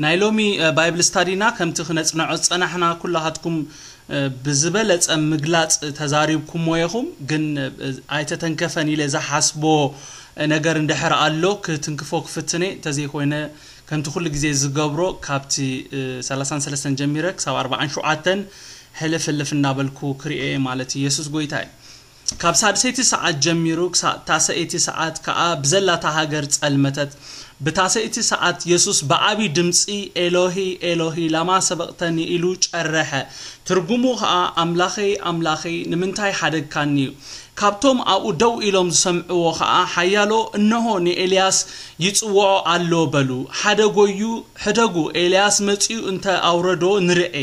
ናይ ሎሚ ባይብል ስታዲና ከምቲ ክነፅንዖ ዝፀናሕና ኩላኻትኩም ብዝበለፀ ምግላፅ ተዛሪብኩሞ ኢኹም። ግን ኣይተተንከፈን ኢለ ዝሓስቦ ነገር እንድሕር ኣሎ ክትንክፎ ክፍትነ። እንተዘይኮይነ ከምቲ ኩሉ ግዜ ዝገብሮ ካብቲ ሰላሳን ሰለስተን ጀሚረ ክሳብ ኣርባዓን ሸውዓተን ሕልፍ ሕልፍ እናበልኩ ክርእየ ማለት እዩ። የሱስ ጎይታ እዩ። ካብ ሳድሰይቲ ሰዓት ጀሚሩ ክሳብ ታሰይቲ ሰዓት ከኣ ብዘላታ ሃገር ጸልመተት። ብታሰይቲ ሰዓት የሱስ ብዓቢ ድምጺ፣ "ኤሎሂ፣ ኤሎሂ፣ ላማ ሰበቕተኒ?" ኢሉ ጨረሐ። ትርጉሙ ኸኣ፣ "ኣምላኸይ፣ ኣምላኸይ፣ ንምንታይ ሓደግካኒ?" እዩ። ካብቶም ኣብኡ ደው ኢሎም ዝሰምዕዎ ኸኣ ሓያሎ፣ "እንሆ፣ ንኤልያስ ይጽውዖ ኣሎ" በሉ። "ሓደ ጎዩ፣ ሕደጉ፣ ኤልያስ መጺኡ እንተ ኣውረዶ ንርኤ"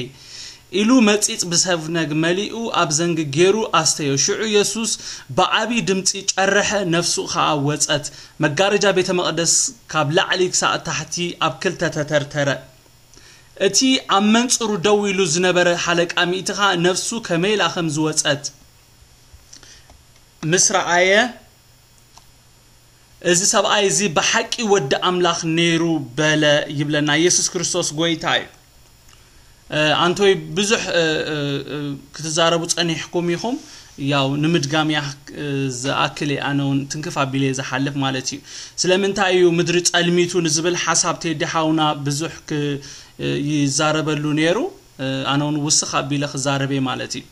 ኢሉ መጺጽ ብሰፍነግ መሊኡ ኣብ ዘንግ ጌሩ ኣስተዮ። ሽዑ የሱስ ብዓቢ ድምጺ ጨረሐ፣ ነፍሱ ኸኣ ወጸት። መጋረጃ ቤተ መቕደስ ካብ ላዕሊ ክሳዕ ታሕቲ ኣብ ክልተ ተተርተረ። እቲ ኣብ መንጽሩ ደው ኢሉ ዝነበረ ሓለቃ ሚእቲ ኸኣ ነፍሱ ከመይ ኢላ ከም ዝወጸት ምስ ረኣየ፣ "እዚ ሰብኣይ እዚ ብሓቂ ወዲ ኣምላኽ ነይሩ" በለ ይብለና። የሱስ ክርስቶስ ጎይታ እዩ። ኣንቶይ ብዙሕ ክትዛረቡ ጸኒሕኩም ኢኹም። ያው ንምድጋም ያህ ዝኣክል እየ ኣነ እውን ትንክፍ ኣቢለ ዝሓልፍ ማለት እዩ። ስለምንታይ እዩ ምድሪ ጸልሚቱ ንዝብል ሓሳብ ቴዲ ሓውና ብዙሕ ይዛረበሉ ነይሩ። ኣነ እውን ውስኽ ኣቢለ ክዛረብ እየ ማለት እዩ።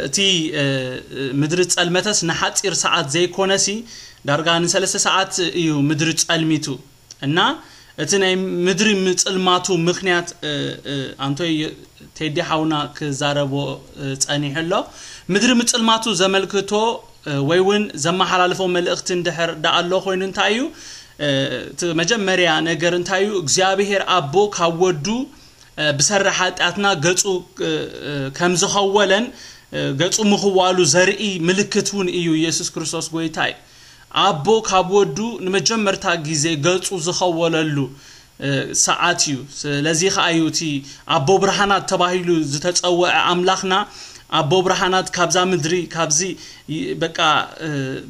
እቲ ምድሪ ጸልመተስ ንሓጺር ሰዓት ዘይኮነሲ ዳርጋ ንሰለስተ ሰዓት እዩ ምድሪ ጸልሚቱ። እና እቲ ናይ ምድሪ ምጽልማቱ ምኽንያት ኣንቶይ ቴዲ ሓውና ክዛረቦ ጸኒሑ ኣሎ። ምድሪ ምጽልማቱ ዘመልክቶ ወይ እውን ዘመሓላልፎ መልእኽቲ እንድሕር ደኣ ኣሎ ኮይኑ እንታይ እዩ? እቲ መጀመርያ ነገር እንታይ እዩ? እግዚኣብሔር ኣቦ ካብ ወዱ ብሰሪ ሓጢኣትና ገጹ ከም ዝኸወለን ገጹ ምኽዋሉ ዘርኢ ምልክት እውን እዩ። የሱስ ክርስቶስ ጎይታ እዩ። ኣቦ ካብ ወዱ ንመጀመርታ ግዜ ገጹ ዝኸወለሉ ሰዓት እዩ። ስለዚ ኸዓ እዩ እቲ ኣቦ ብርሃናት ተባሂሉ ዝተጸውዐ ኣምላኽና። ኣቦ ብርሃናት ካብዛ ምድሪ፣ ካብዚ በቃ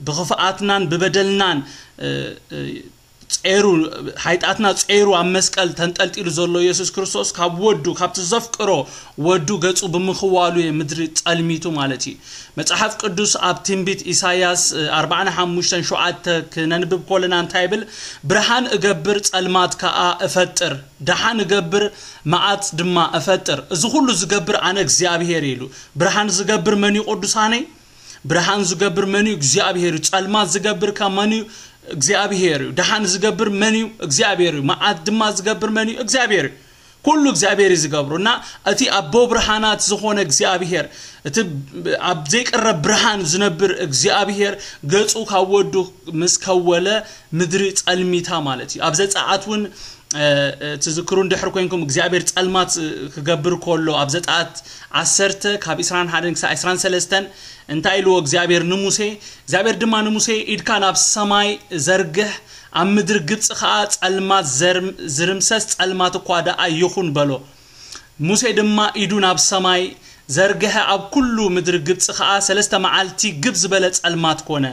ብኽፍኣትናን ብበደልናን ጸይሩ፣ ሓጢኣትና ጸይሩ ኣብ መስቀል ተንጠልጢሉ ዘሎ የሱስ ክርስቶስ ካብ ወዱ፣ ካብቲ ዘፍቅሮ ወዱ ገጹ ብምኽዋሉ እየ ምድሪ ጸልሚቱ ማለት እዩ። መጽሓፍ ቅዱስ ኣብ ትንቢት ኢሳያስ ኣርባዓን ሓሙሽተን ሸውዓተ ክነንብብ ከለና እንታይ ይብል? "ብርሃን እገብር፣ ጸልማት ከኣ እፈጥር፣ ደሓን እገብር፣ መዓት ድማ እፈጥር። እዚ ኩሉ ዝገብር ኣነ እግዚኣብሔር" ኢሉ። ብርሃን ዝገብር መን እዩ ቅዱሳነይ? ብርሃን ዝገብር መን እዩ? እግዚኣብሔር እዩ። ጸልማት ዝገብር ከ መን እዩ? እግዚኣብሔር እዩ። ደሓን ዝገብር መን እዩ? እግዚኣብሔር እዩ። መዓት ድማ ዝገብር መን እዩ? እግዚኣብሔር እዩ። ኩሉ እግዚኣብሔር እዩ ዝገብሮ። እና እቲ ኣቦ ብርሃናት ዝኾነ እግዚኣብሔር፣ እቲ ኣብ ዘይቅረብ ብርሃን ዝነብር እግዚኣብሔር ገጹ ካብ ወዱ ምስ ከወለ ምድሪ ጸልሚታ ማለት እዩ። ኣብ ዘጸኣት እውን ትዝክሩ እንድሕር ኮይንኩም እግዚኣብሔር ጸልማት ክገብር ከሎ ኣብ ዘጸኣት ዓሰርተ ካብ ዕስራን ሓደን ክሳብ ዕስራን ሰለስተን እንታይ ኢልዎ እግዚኣብሔር ንሙሴ? እግዚኣብሔር ድማ ንሙሴ፣ "ኢድካ ናብ ሰማይ ዘርግሕ፣ ኣብ ምድሪ ግብጺ ኸኣ ጸልማት ዘርም-፣ ዝርምሰስ ጸልማት እኳ ደኣ ይኹን" በሎ። ሙሴ ድማ ኢዱ ናብ ሰማይ ዘርግሐ፣ ኣብ ኩሉ ምድሪ ግብጺ ኸኣ ሰለስተ መዓልቲ ግብ ዝበለ ጸልማት ኮነ።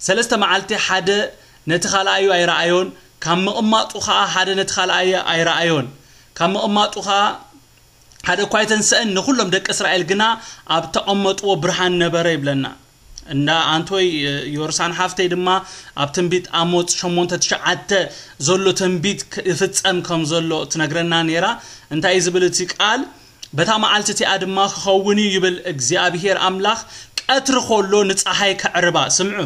ሰለስተ መዓልቲ ሓደ ነቲ ካልኣዩ ኣይረኣዮን፣ ካብ ምቕማጡ ኸኣ ሓደ ነቲ ካልኣዩ ኣይረኣዮን። ካብ ምቕማጡ ኸኣ ሓደ እኳ ኣይተንስአን፣ ንኹሎም ደቂ እስራኤል ግና ኣብ ተቐመጥዎ ብርሃን ነበረ ይብለና። እንዳ ኣንቶይ ዮርሳን ሓፍተይ ድማ ኣብ ትንቢት ኣሞጽ ሸሞንተ ትሽዓተ ዘሎ ትንቢት ክፍጸም ከም ዘሎ ትነግረና ነይራ። እንታይ እዩ ዝብል እቲ ቃል? "በታ መዓልቲ እቲኣ ድማ ክኸውን እዩ ይብል እግዚኣብሄር ኣምላኽ፣ ቀትሪ ኸሎ ንጸሓይ ከዕርባ።" ስምዑ፣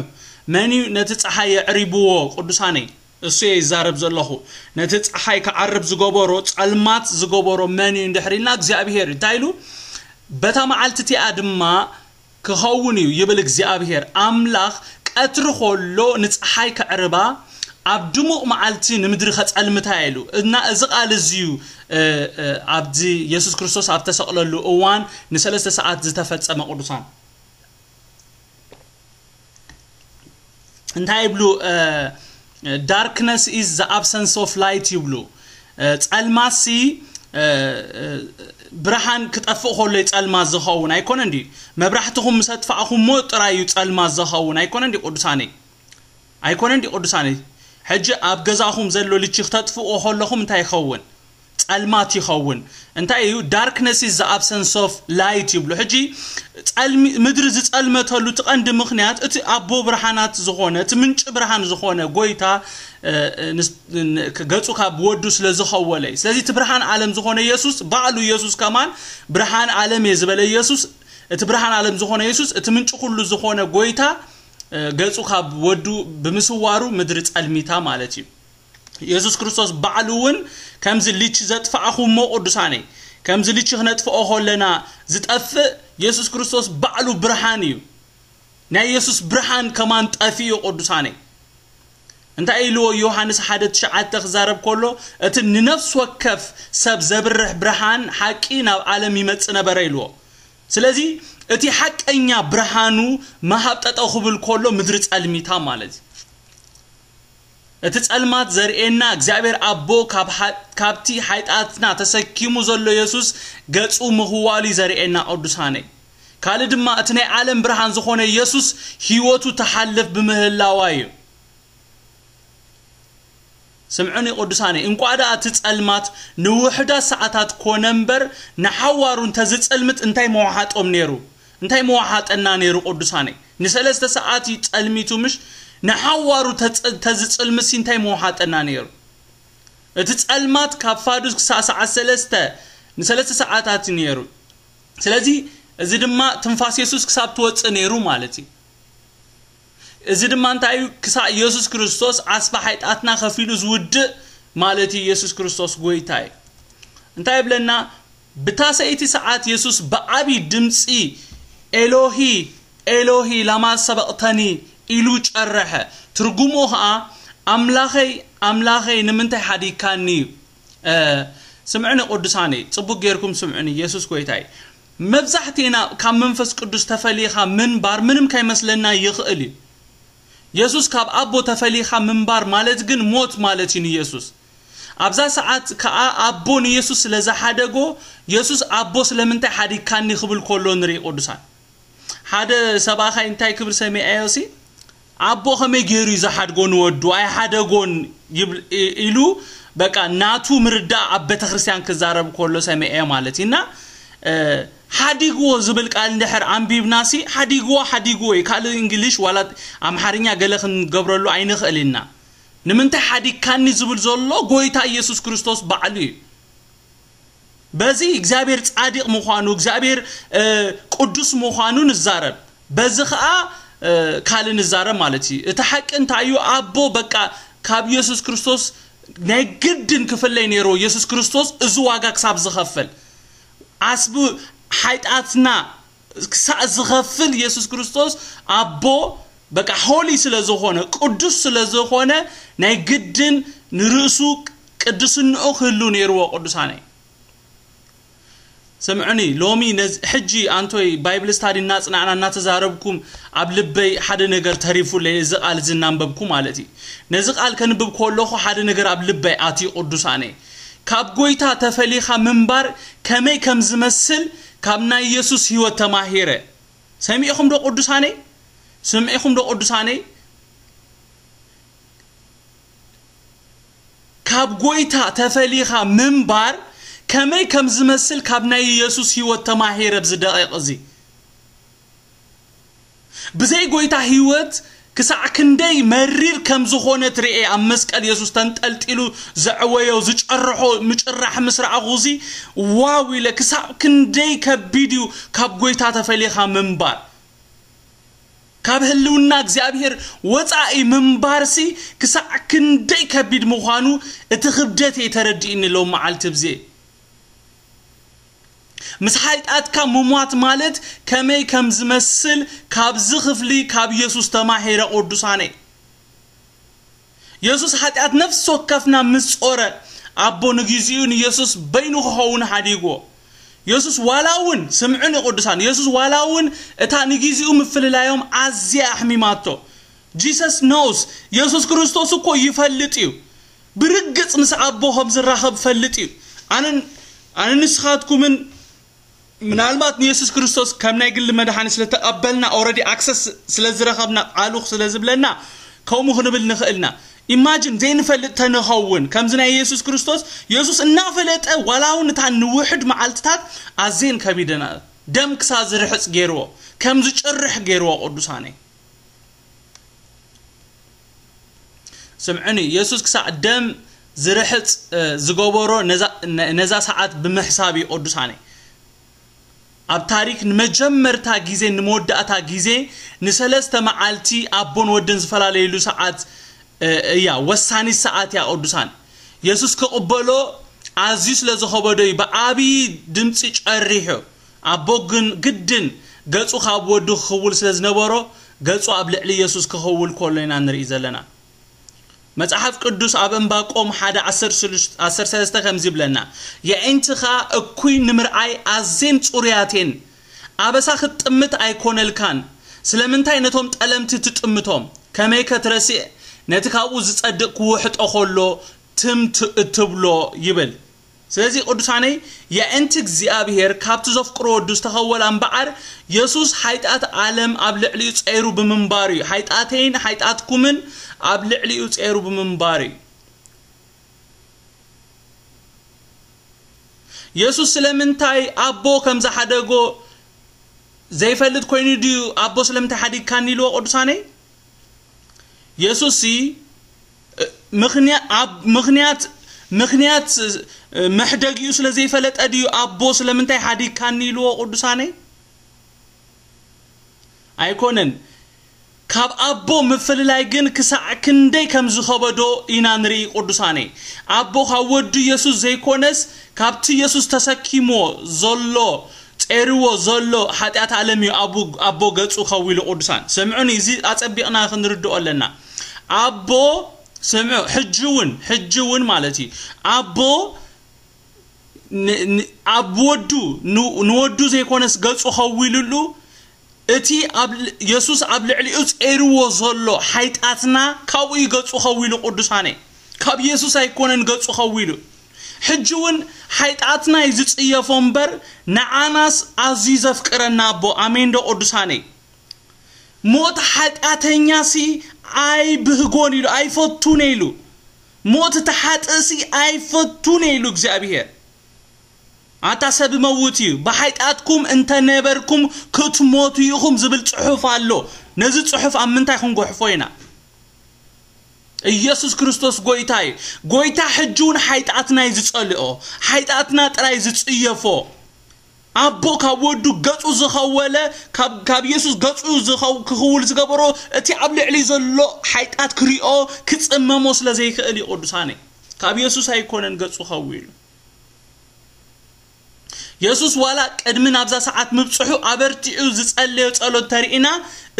መን እዩ ነቲ ጸሓይ የዕሪብዎ? ቅዱሳነይ፣ እሱ እየ ይዛረብ ዘለኹ። ነቲ ጸሓይ ክዓርብ ዝገበሮ፣ ጸልማት ዝገበሮ መን እዩ እንድሕር ኢልና፣ እግዚኣብሄር እዩ። እንታይ ኢሉ? "በታ መዓልቲ እቲኣ ድማ ክኸውን እዩ ይብል እግዚኣብሄር ኣምላኽ፣ ቀትሪ ኸሎ ንጸሓይ ከዕርባ፣ ኣብ ድሙቕ መዓልቲ ንምድሪ ኸጸልምታ" ኢሉ። እና እዚ ቃል እዚ እዩ፣ እ፣ እ፣ ኣብዚ የሱስ ክርስቶስ ኣብ ተሰቕለሉ እዋን ንሰለስተ ሰዓት ዝተፈጸመ ቅዱሳን። እንታይ ይብሉ? "Darkness is the absence of light" ይብሉ። ጸልማሲ ብርሃን ክጠፍእ ከሎ ጸልማት ዝኸውን ኣይኮነን ድዩ? መብራሕትኹም ምስ ኣጥፋእኹሞ ጥራይ እዩ ጸልማት ዝኸውን ኣይኮነን ድዩ ቅዱሳነይ? ኣይኮነን ድዩ ቅዱሳነይ? ሕጂ ኣብ ገዛኹም ዘሎ ልቺ ክተጥፍኦ ከለኹም እንታይ ይኸውን? ጸልማት ይኸውን። እንታይ እዩ? Darkness is the absence of light ይብሉ። ሕጂ ጸልሚ ምድሪ ዝጸልመተሉ እቲ ቀንዲ ምኽንያት እቲ ኣቦ ብርሃናት ዝኾነ፣ እቲ ምንጪ ብርሃን ዝኾነ ጎይታ ገጹ ካብ ወዱ ስለ ዝኸወለ እዩ። ስለዚ እቲ ብርሃን ዓለም ዝኾነ ኢየሱስ ባዕሉ፣ ኢየሱስ ከማን ብርሃን ዓለም እየ ዝበለ ኢየሱስ፣ እቲ ብርሃን ዓለም ዝኾነ ኢየሱስ፣ እቲ ምንጪ ኩሉ ዝኾነ ጎይታ ገጹ ካብ ወዱ ብምስዋሩ ምድሪ ጸልሚታ ማለት እዩ። ኢየሱስ ክርስቶስ ባዕሉ እውን ከምዚ ልቺ ዘጥፋእኹሞ ቅዱሳነይ፣ ከምዚ ልቺ ክነጥፍኦ ከለና ዝጠፍእ ኢየሱስ ክርስቶስ ባዕሉ ብርሃን እዩ። ናይ ኢየሱስ ብርሃን ከማን ጠፊኡ ቅዱሳነይ። እንታይ ኢልዎ ዮሃንስ ሓደ ትሽዓተ ክዛረብ ከሎ፣ እቲ ንነፍስ ወከፍ ሰብ ዘብርህ ብርሃን ሓቂ ናብ ዓለም ይመጽእ ነበረ ኢልዎ። ስለዚ እቲ ሓቀኛ ብርሃኑ መሃብ ጠጠው ክብል ከሎ ምድሪ ጸልሚታ ማለት እዩ። እቲ ጸልማት ዘርእየና እግዚኣብሔር ኣቦ ካብ ሓ- ካብቲ ሓይጣትና ተሰኪሙ ዘሎ የሱስ ገጹ ምኽዋሉ እዩ ዘርእየና ቅዱሳነይ። ካልእ ድማ እቲ ናይ ዓለም ብርሃን ዝኾነ የሱስ ህይወቱ ተሓልፍ ብምህላዋ እዩ። ስምዑኒ ቅዱሳነይ፣ እንቋ ደኣ እቲ ጸልማት ንውሑዳት ሰዓታት ኮነ እምበር ንሓዋሩ እንተዝጽልምት እንታይ መዋሓጦም ነይሩ? እንታይ መዋሓጠና ነይሩ ቅዱሳነይ? ንሰለስተ ሰዓት እዩ ጸልሚቱ ምሽ? ንሓዋሩ ተጽ- ተዝጽልምሲ እንታይ መዋሓጠና ነይሩ? እቲ ጸልማት ካብ ፋዱስ ክሳዕ ሰዓት ሰለስተ ንሰለስተ ሰዓታት እዩ ነይሩ። ስለዚ እዚ ድማ ትንፋስ የሱስ ክሳብ ትወጽእ ነይሩ ማለት እዩ። እዚ ድማ እንታይ እዩ? ክሳዕ የሱስ ክርስቶስ ዓስቢ ሓይጣትና ከፊሉ ዝውድእ ማለት እዩ። የሱስ ክርስቶስ ጎይታ እዩ። እንታይ ይብለና? ብታሰይቲ ሰዓት የሱስ ብዓቢ ድምጺ ኤሎሂ ኤሎሂ ላማ ሰበቕተኒ ኢሉ ጨረሐ። ትርጉሙ ኸኣ ኣምላኸይ ኣምላኸይ ንምንታይ ሓዲግካኒ እዩ? ስምዕኒ ቅዱሳነይ፣ ጽቡቅ ጌርኩም ስምዕኒ። የሱስ ጎይታይ። መብዛሕቲና ካብ መንፈስ ቅዱስ ተፈሊኻ ምንባር ምንም ከይመስለና ይኽእል እዩ። የሱስ ካብ ኣቦ ተፈሊኻ ምንባር ማለት ግን ሞት ማለት እዩ ንየሱስ። ኣብዛ ሰዓት ከኣ ኣቦ ንየሱስ ስለ ዝሓደጎ፣ የሱስ ኣቦ ስለምንታይ ሓዲግካኒ ክብል ከሎ ንርኢ ቅዱሳን። ሓደ ሰብኣኻይ እንታይ ክብል ሰሚዐዮ ሲ፣ ኣቦ ከመይ ገይሩ እዩ ዝሓድጎ ንወዱ? ኣይሓደጎን ይብል ኢ- ኢሉ በቃ ናቱ ምርዳእ ኣብ ቤተክርስትያን ክዛረብ ከሎ ሰሚዐዮ ማለት እዩ። እና ሓዲግዎ ዝብል ቃል እንድሕር ኣንቢብና ሲ፣ ሓዲግዎ ሓዲግዎ እዩ። ካልእ እንግሊሽ ዋላ ኣምሓርኛ ገለ ክንገብረሉ ኣይንኽእል ኢና። ንምንታይ ሓዲግካኒ ዝብል ዘሎ ጎይታ ኢየሱስ ክርስቶስ ባዕሉ እዩ። በዚ እግዚኣብሔር ጻድቕ ምዃኑ እግዚኣብሔር ቅዱስ ምዃኑ ንዛረብ። በዚ ኸዓ ካልእ ንዛረብ ማለት እዩ። እቲ ሓቂ እንታይ እዩ? ኣቦ በቃ ካብ ኢየሱስ ክርስቶስ ናይ ግድን ክፍለይ ነይሩ። ኢየሱስ ክርስቶስ እዚ ዋጋ ክሳብ ዝኸፍል፣ ዓስቢ ሓይጣትና ክሳዕ ዝኸፍል ኢየሱስ ክርስቶስ ኣቦ በቃ ሆሊ ስለ ዝኾነ ቅዱስ ስለ ዝኾነ ናይ ግድን ንርእሱ ቅድስንኡ ክህሉ ነይርዎ። ቅዱሳነይ ስምዑኒ፣ ሎሚ ነዚ- ሕጂ ኣንቶይ ባይብል ስታዲ እናጽናዕና እናተዛረብኩም ኣብ ልበይ ሓደ ነገር ተሪፉለይ፣ እዚ ቃል እዚ እናንበብኩ ማለት እዩ። ነዚ ቃል ከንብብ ከለኹ ሓደ ነገር ኣብ ልበይ ኣትዩ። ቅዱሳነይ ካብ ጎይታ ተፈሊኻ ምንባር ከመይ ከም ዝመስል ካብ ናይ ኢየሱስ ህይወት ተማሂረ። ሰሚዕኹም ዶ ቅዱሳነይ? ስምዒኹም ዶ ቅዱሳነይ? ካብ ጎይታ ተፈሊኻ ምንባር ከመይ ከም ዝመስል ካብ ናይ ኢየሱስ ህይወት ተማሂረ ኣብዚ ደቂቕ እዚ። ብዘይ ጎይታ ህይወት ክሳዕ ክንደይ መሪር ከም ዝኾነት ርኤ። ኣብ መስቀል የሱስ ተንጠልጢሉ ዘዕወዮ ዝጨርሖ ምጭራሕ ምስ ረኣኹ እዚ ዋው ኢለ። ክሳዕ ክንደይ ከቢድ እዩ ካብ ጎይታ ተፈሊኻ ምንባር። ካብ ህልውና እግዚኣብሔር ወጻኢ ምንባርሲ ክሳዕ ክንደይ ከቢድ ምዃኑ እቲ ክብደት እየ ተረዲእኒ ሎም መዓልቲ ብዜ። ምስ ሓጢኣትካ ምሟት ማለት ከመይ ከም ዝመስል ካብዚ ክፍሊ ካብ ኢየሱስ ተማሂረ ቅዱሳነይ። የሱስ ሓጢኣት ነፍሲ ወከፍና ምስ ጾረ ኣቦ ንግዚኡ ንየሱስ በይኑ ክኸውን ሓዲግዎ። የሱስ ዋላ እውን ስምዑኒ ቅዱሳን፣ የሱስ ዋላ እውን እታ ንግዚኡ ምፍልላዮም ኣዝያ ኣሕሚማቶ። Jesus knows፣ የሱስ ክርስቶስ እኮ ይፈልጥ እዩ። ብርግጽ ምስ ኣቦ ከም ዝራኸብ ፈልጥ እዩ። ኣነ ኣነ ንስኻትኩምን ምናልባት ንየሱስ ክርስቶስ ከም ናይ ግሊ መድሓኒ ስለተቐበልና፣ ኦረዲ ኣክሰስ ስለ ዝረኸብና፣ ቃሉ ስለ ዝብለና ከምኡ ክንብል ንኽእልና። ኢማጅን ዘይንፈልጥ ተንኸውን ከምዚ ናይ የሱስ ክርስቶስ፣ የሱስ እናፈለጠ ዋላ እውን እታ ንውሕድ መዓልትታት ኣዘን ከቢደና፣ ደም ክሳ ዝርሕፅ ገይርዎ፣ ከም ዝጭርሕ ገይርዎ። ቅዱሳነይ ስምዑኒ። የሱስ ክሳዕ ደም ዝርሕፅ ዝገበሮ ነዛ ሰዓት ብምሕሳብ እዩ። ቅዱሳነይ ኣብ ታሪክ ንመጀመርታ ግዜ፣ ንመወዳእታ ግዜ፣ ንሰለስተ መዓልቲ ኣቦን ወድን ዝፈላለይሉ ሰዓት እያ። ወሳኒት ሰዓት እያ። ቅዱሳን፣ የሱስ ክቕበሎ ኣዝዩ ስለ ዝኸበዶ እዩ ብዓብዪ ድምፂ ጨሪሑ። ኣቦ ግን ግድን ገፁ ካብ ወዱ ክኽውል ስለ ዝነበሮ፣ ገፁ ኣብ ልዕሊ የሱስ ክኽውል ከሎ ኢና ንርኢ ዘለና። መጽሓፍ ቅዱስ ኣብ እምባቆም ሓደ ዓሰርተ ሰለስተ ከምዚ ይብለና፣ የዒንትኻ እኩይ ንምርኣይ ኣዜን ጽሩያቴን፣ ኣበሳ ክትጥምት ኣይኮነልካን። ስለምንታይ ነቶም ጠለምቲ ትጥምቶም? ከመይ ከትረስዕ ነቲ ካብኡ ዝጸድቕ ክውሕጦ ከሎ ትም እትብሎ ይብል። ስለዚ ቅዱሳነይ፣ የእንቲ እግዚኣብሔር ካብቲ ዘፍቅሮ ወዱ ዝተኸወላ እምበዓር፣ የሱስ ሓይጣት ዓለም ኣብ ልዕሊኡ ጸይሩ ብምንባሩ እዩ። ሓይጣተይን ሓይጣትኩምን ኣብ ልዕሊኡ ጸይሩ ብምንባሩ እዩ። የሱስ ስለምንታይ ኣቦ ከም ዝሓደጎ ዘይፈልጥ ኮይኑ ድዩ ኣቦ ስለምንታይ ሓዲግካኒ ኢልዎ? ቅዱሳነይ፣ የሱስ ሲ ምኽንያ-፣ ኣብ-፣ ምኽንያት፣ ምኽንያት መሕደጊኡ ስለ ዘይፈለጠ ድዩ ኣቦ ስለምንታይ ሓዲግካኒ ኢልዎ? ቅዱሳነይ፣ ኣይኮነን። ካብ ኣቦ ምፍልላይ ግን ክሳዕ ክንደይ ከም ዝኸበዶ ኢና ንርኢ። ቅዱሳነይ፣ ኣቦ ካብ ወዱ የሱስ ዘይኮነስ ካብቲ የሱስ ተሰኪሞ ዘሎ፣ ጸይርዎ ዘሎ ሓጢኣት ዓለም እዩ ኣቡ-፣ ኣቦ ገጹ ከዊሉ። ቅዱሳን ስምዑኒ፣ እዚ ኣጸቢቕና ክንርድኦ ኣለና። ኣቦ ስምዑ፣ ሕጂ እውን፣ ሕጂ እውን ማለት እዩ፣ ኣቦ ን-፣ ን-፣ ኣብ ወዱ፣ ን-፣ ንወዱ ዘይኮነስ ገጹ ከዊሉሉ፣ እቲ ኣብ ል-፣ የሱስ ኣብ ልዕሊኡ ጸይርዎ ዘሎ ሓይጣትና ካብኡ እዩ ገጹ ከዊሉ። ቅዱሳነይ፣ ካብ የሱስ ኣይኮነን ገጹ ከዊሉ። ሕጂ እውን ሓይጣትና እዩ ዝጽየፎ እምበር፣ ንዓናስ ኣዝዩ ዘፍቅረና ኣቦ። ኣሜን ዶ ቅዱሳነይ? ሞት ሓጢኣተኛሲ ኣይብህጎን ኢሉ፣ ኣይፈቱን ኢሉ። ሞት እቲ ሓጥእሲ ኣይፈቱን ኢሉ እግዚኣብሔር። ኣታ ሰብ መውት እዩ፣ ብሓይጣትኩም እንተነበርኩም ክትሞቱ ኢኹም ዝብል ጽሑፍ ኣሎ። ነዚ ጽሑፍ ኣብ ምንታይ ክንጎሕፎ ኢና? ኢየሱስ ክርስቶስ ጎይታ እዩ። ጎይታ ሕጂ እውን ሓይጣትና እዩ ዝጸልኦ፣ ሓይጣትና ጥራይ ዝጽየፎ። ኣቦ ካብ ወዱ ገጹ ዝኸወለ፣ ካብ፣ ካብ ኢየሱስ ገጹ ዝኸው-፣ ክኽውል ዝገበሮ፣ እቲ ኣብ ልዕሊ ዘሎ ሓይጣት ክሪኦ፣ ክጽመሞ ስለ ዘይክእል እዩ። ቅዱሳነይ፣ ካብ ኢየሱስ ኣይኮነን ገጹ ከዊሉ። የሱስ ዋላ ቅድሚ ናብዛ ሰዓት ምብጽሑ ኣበርቲዑ ዝጸለዮ ጸሎት ተሪእና፣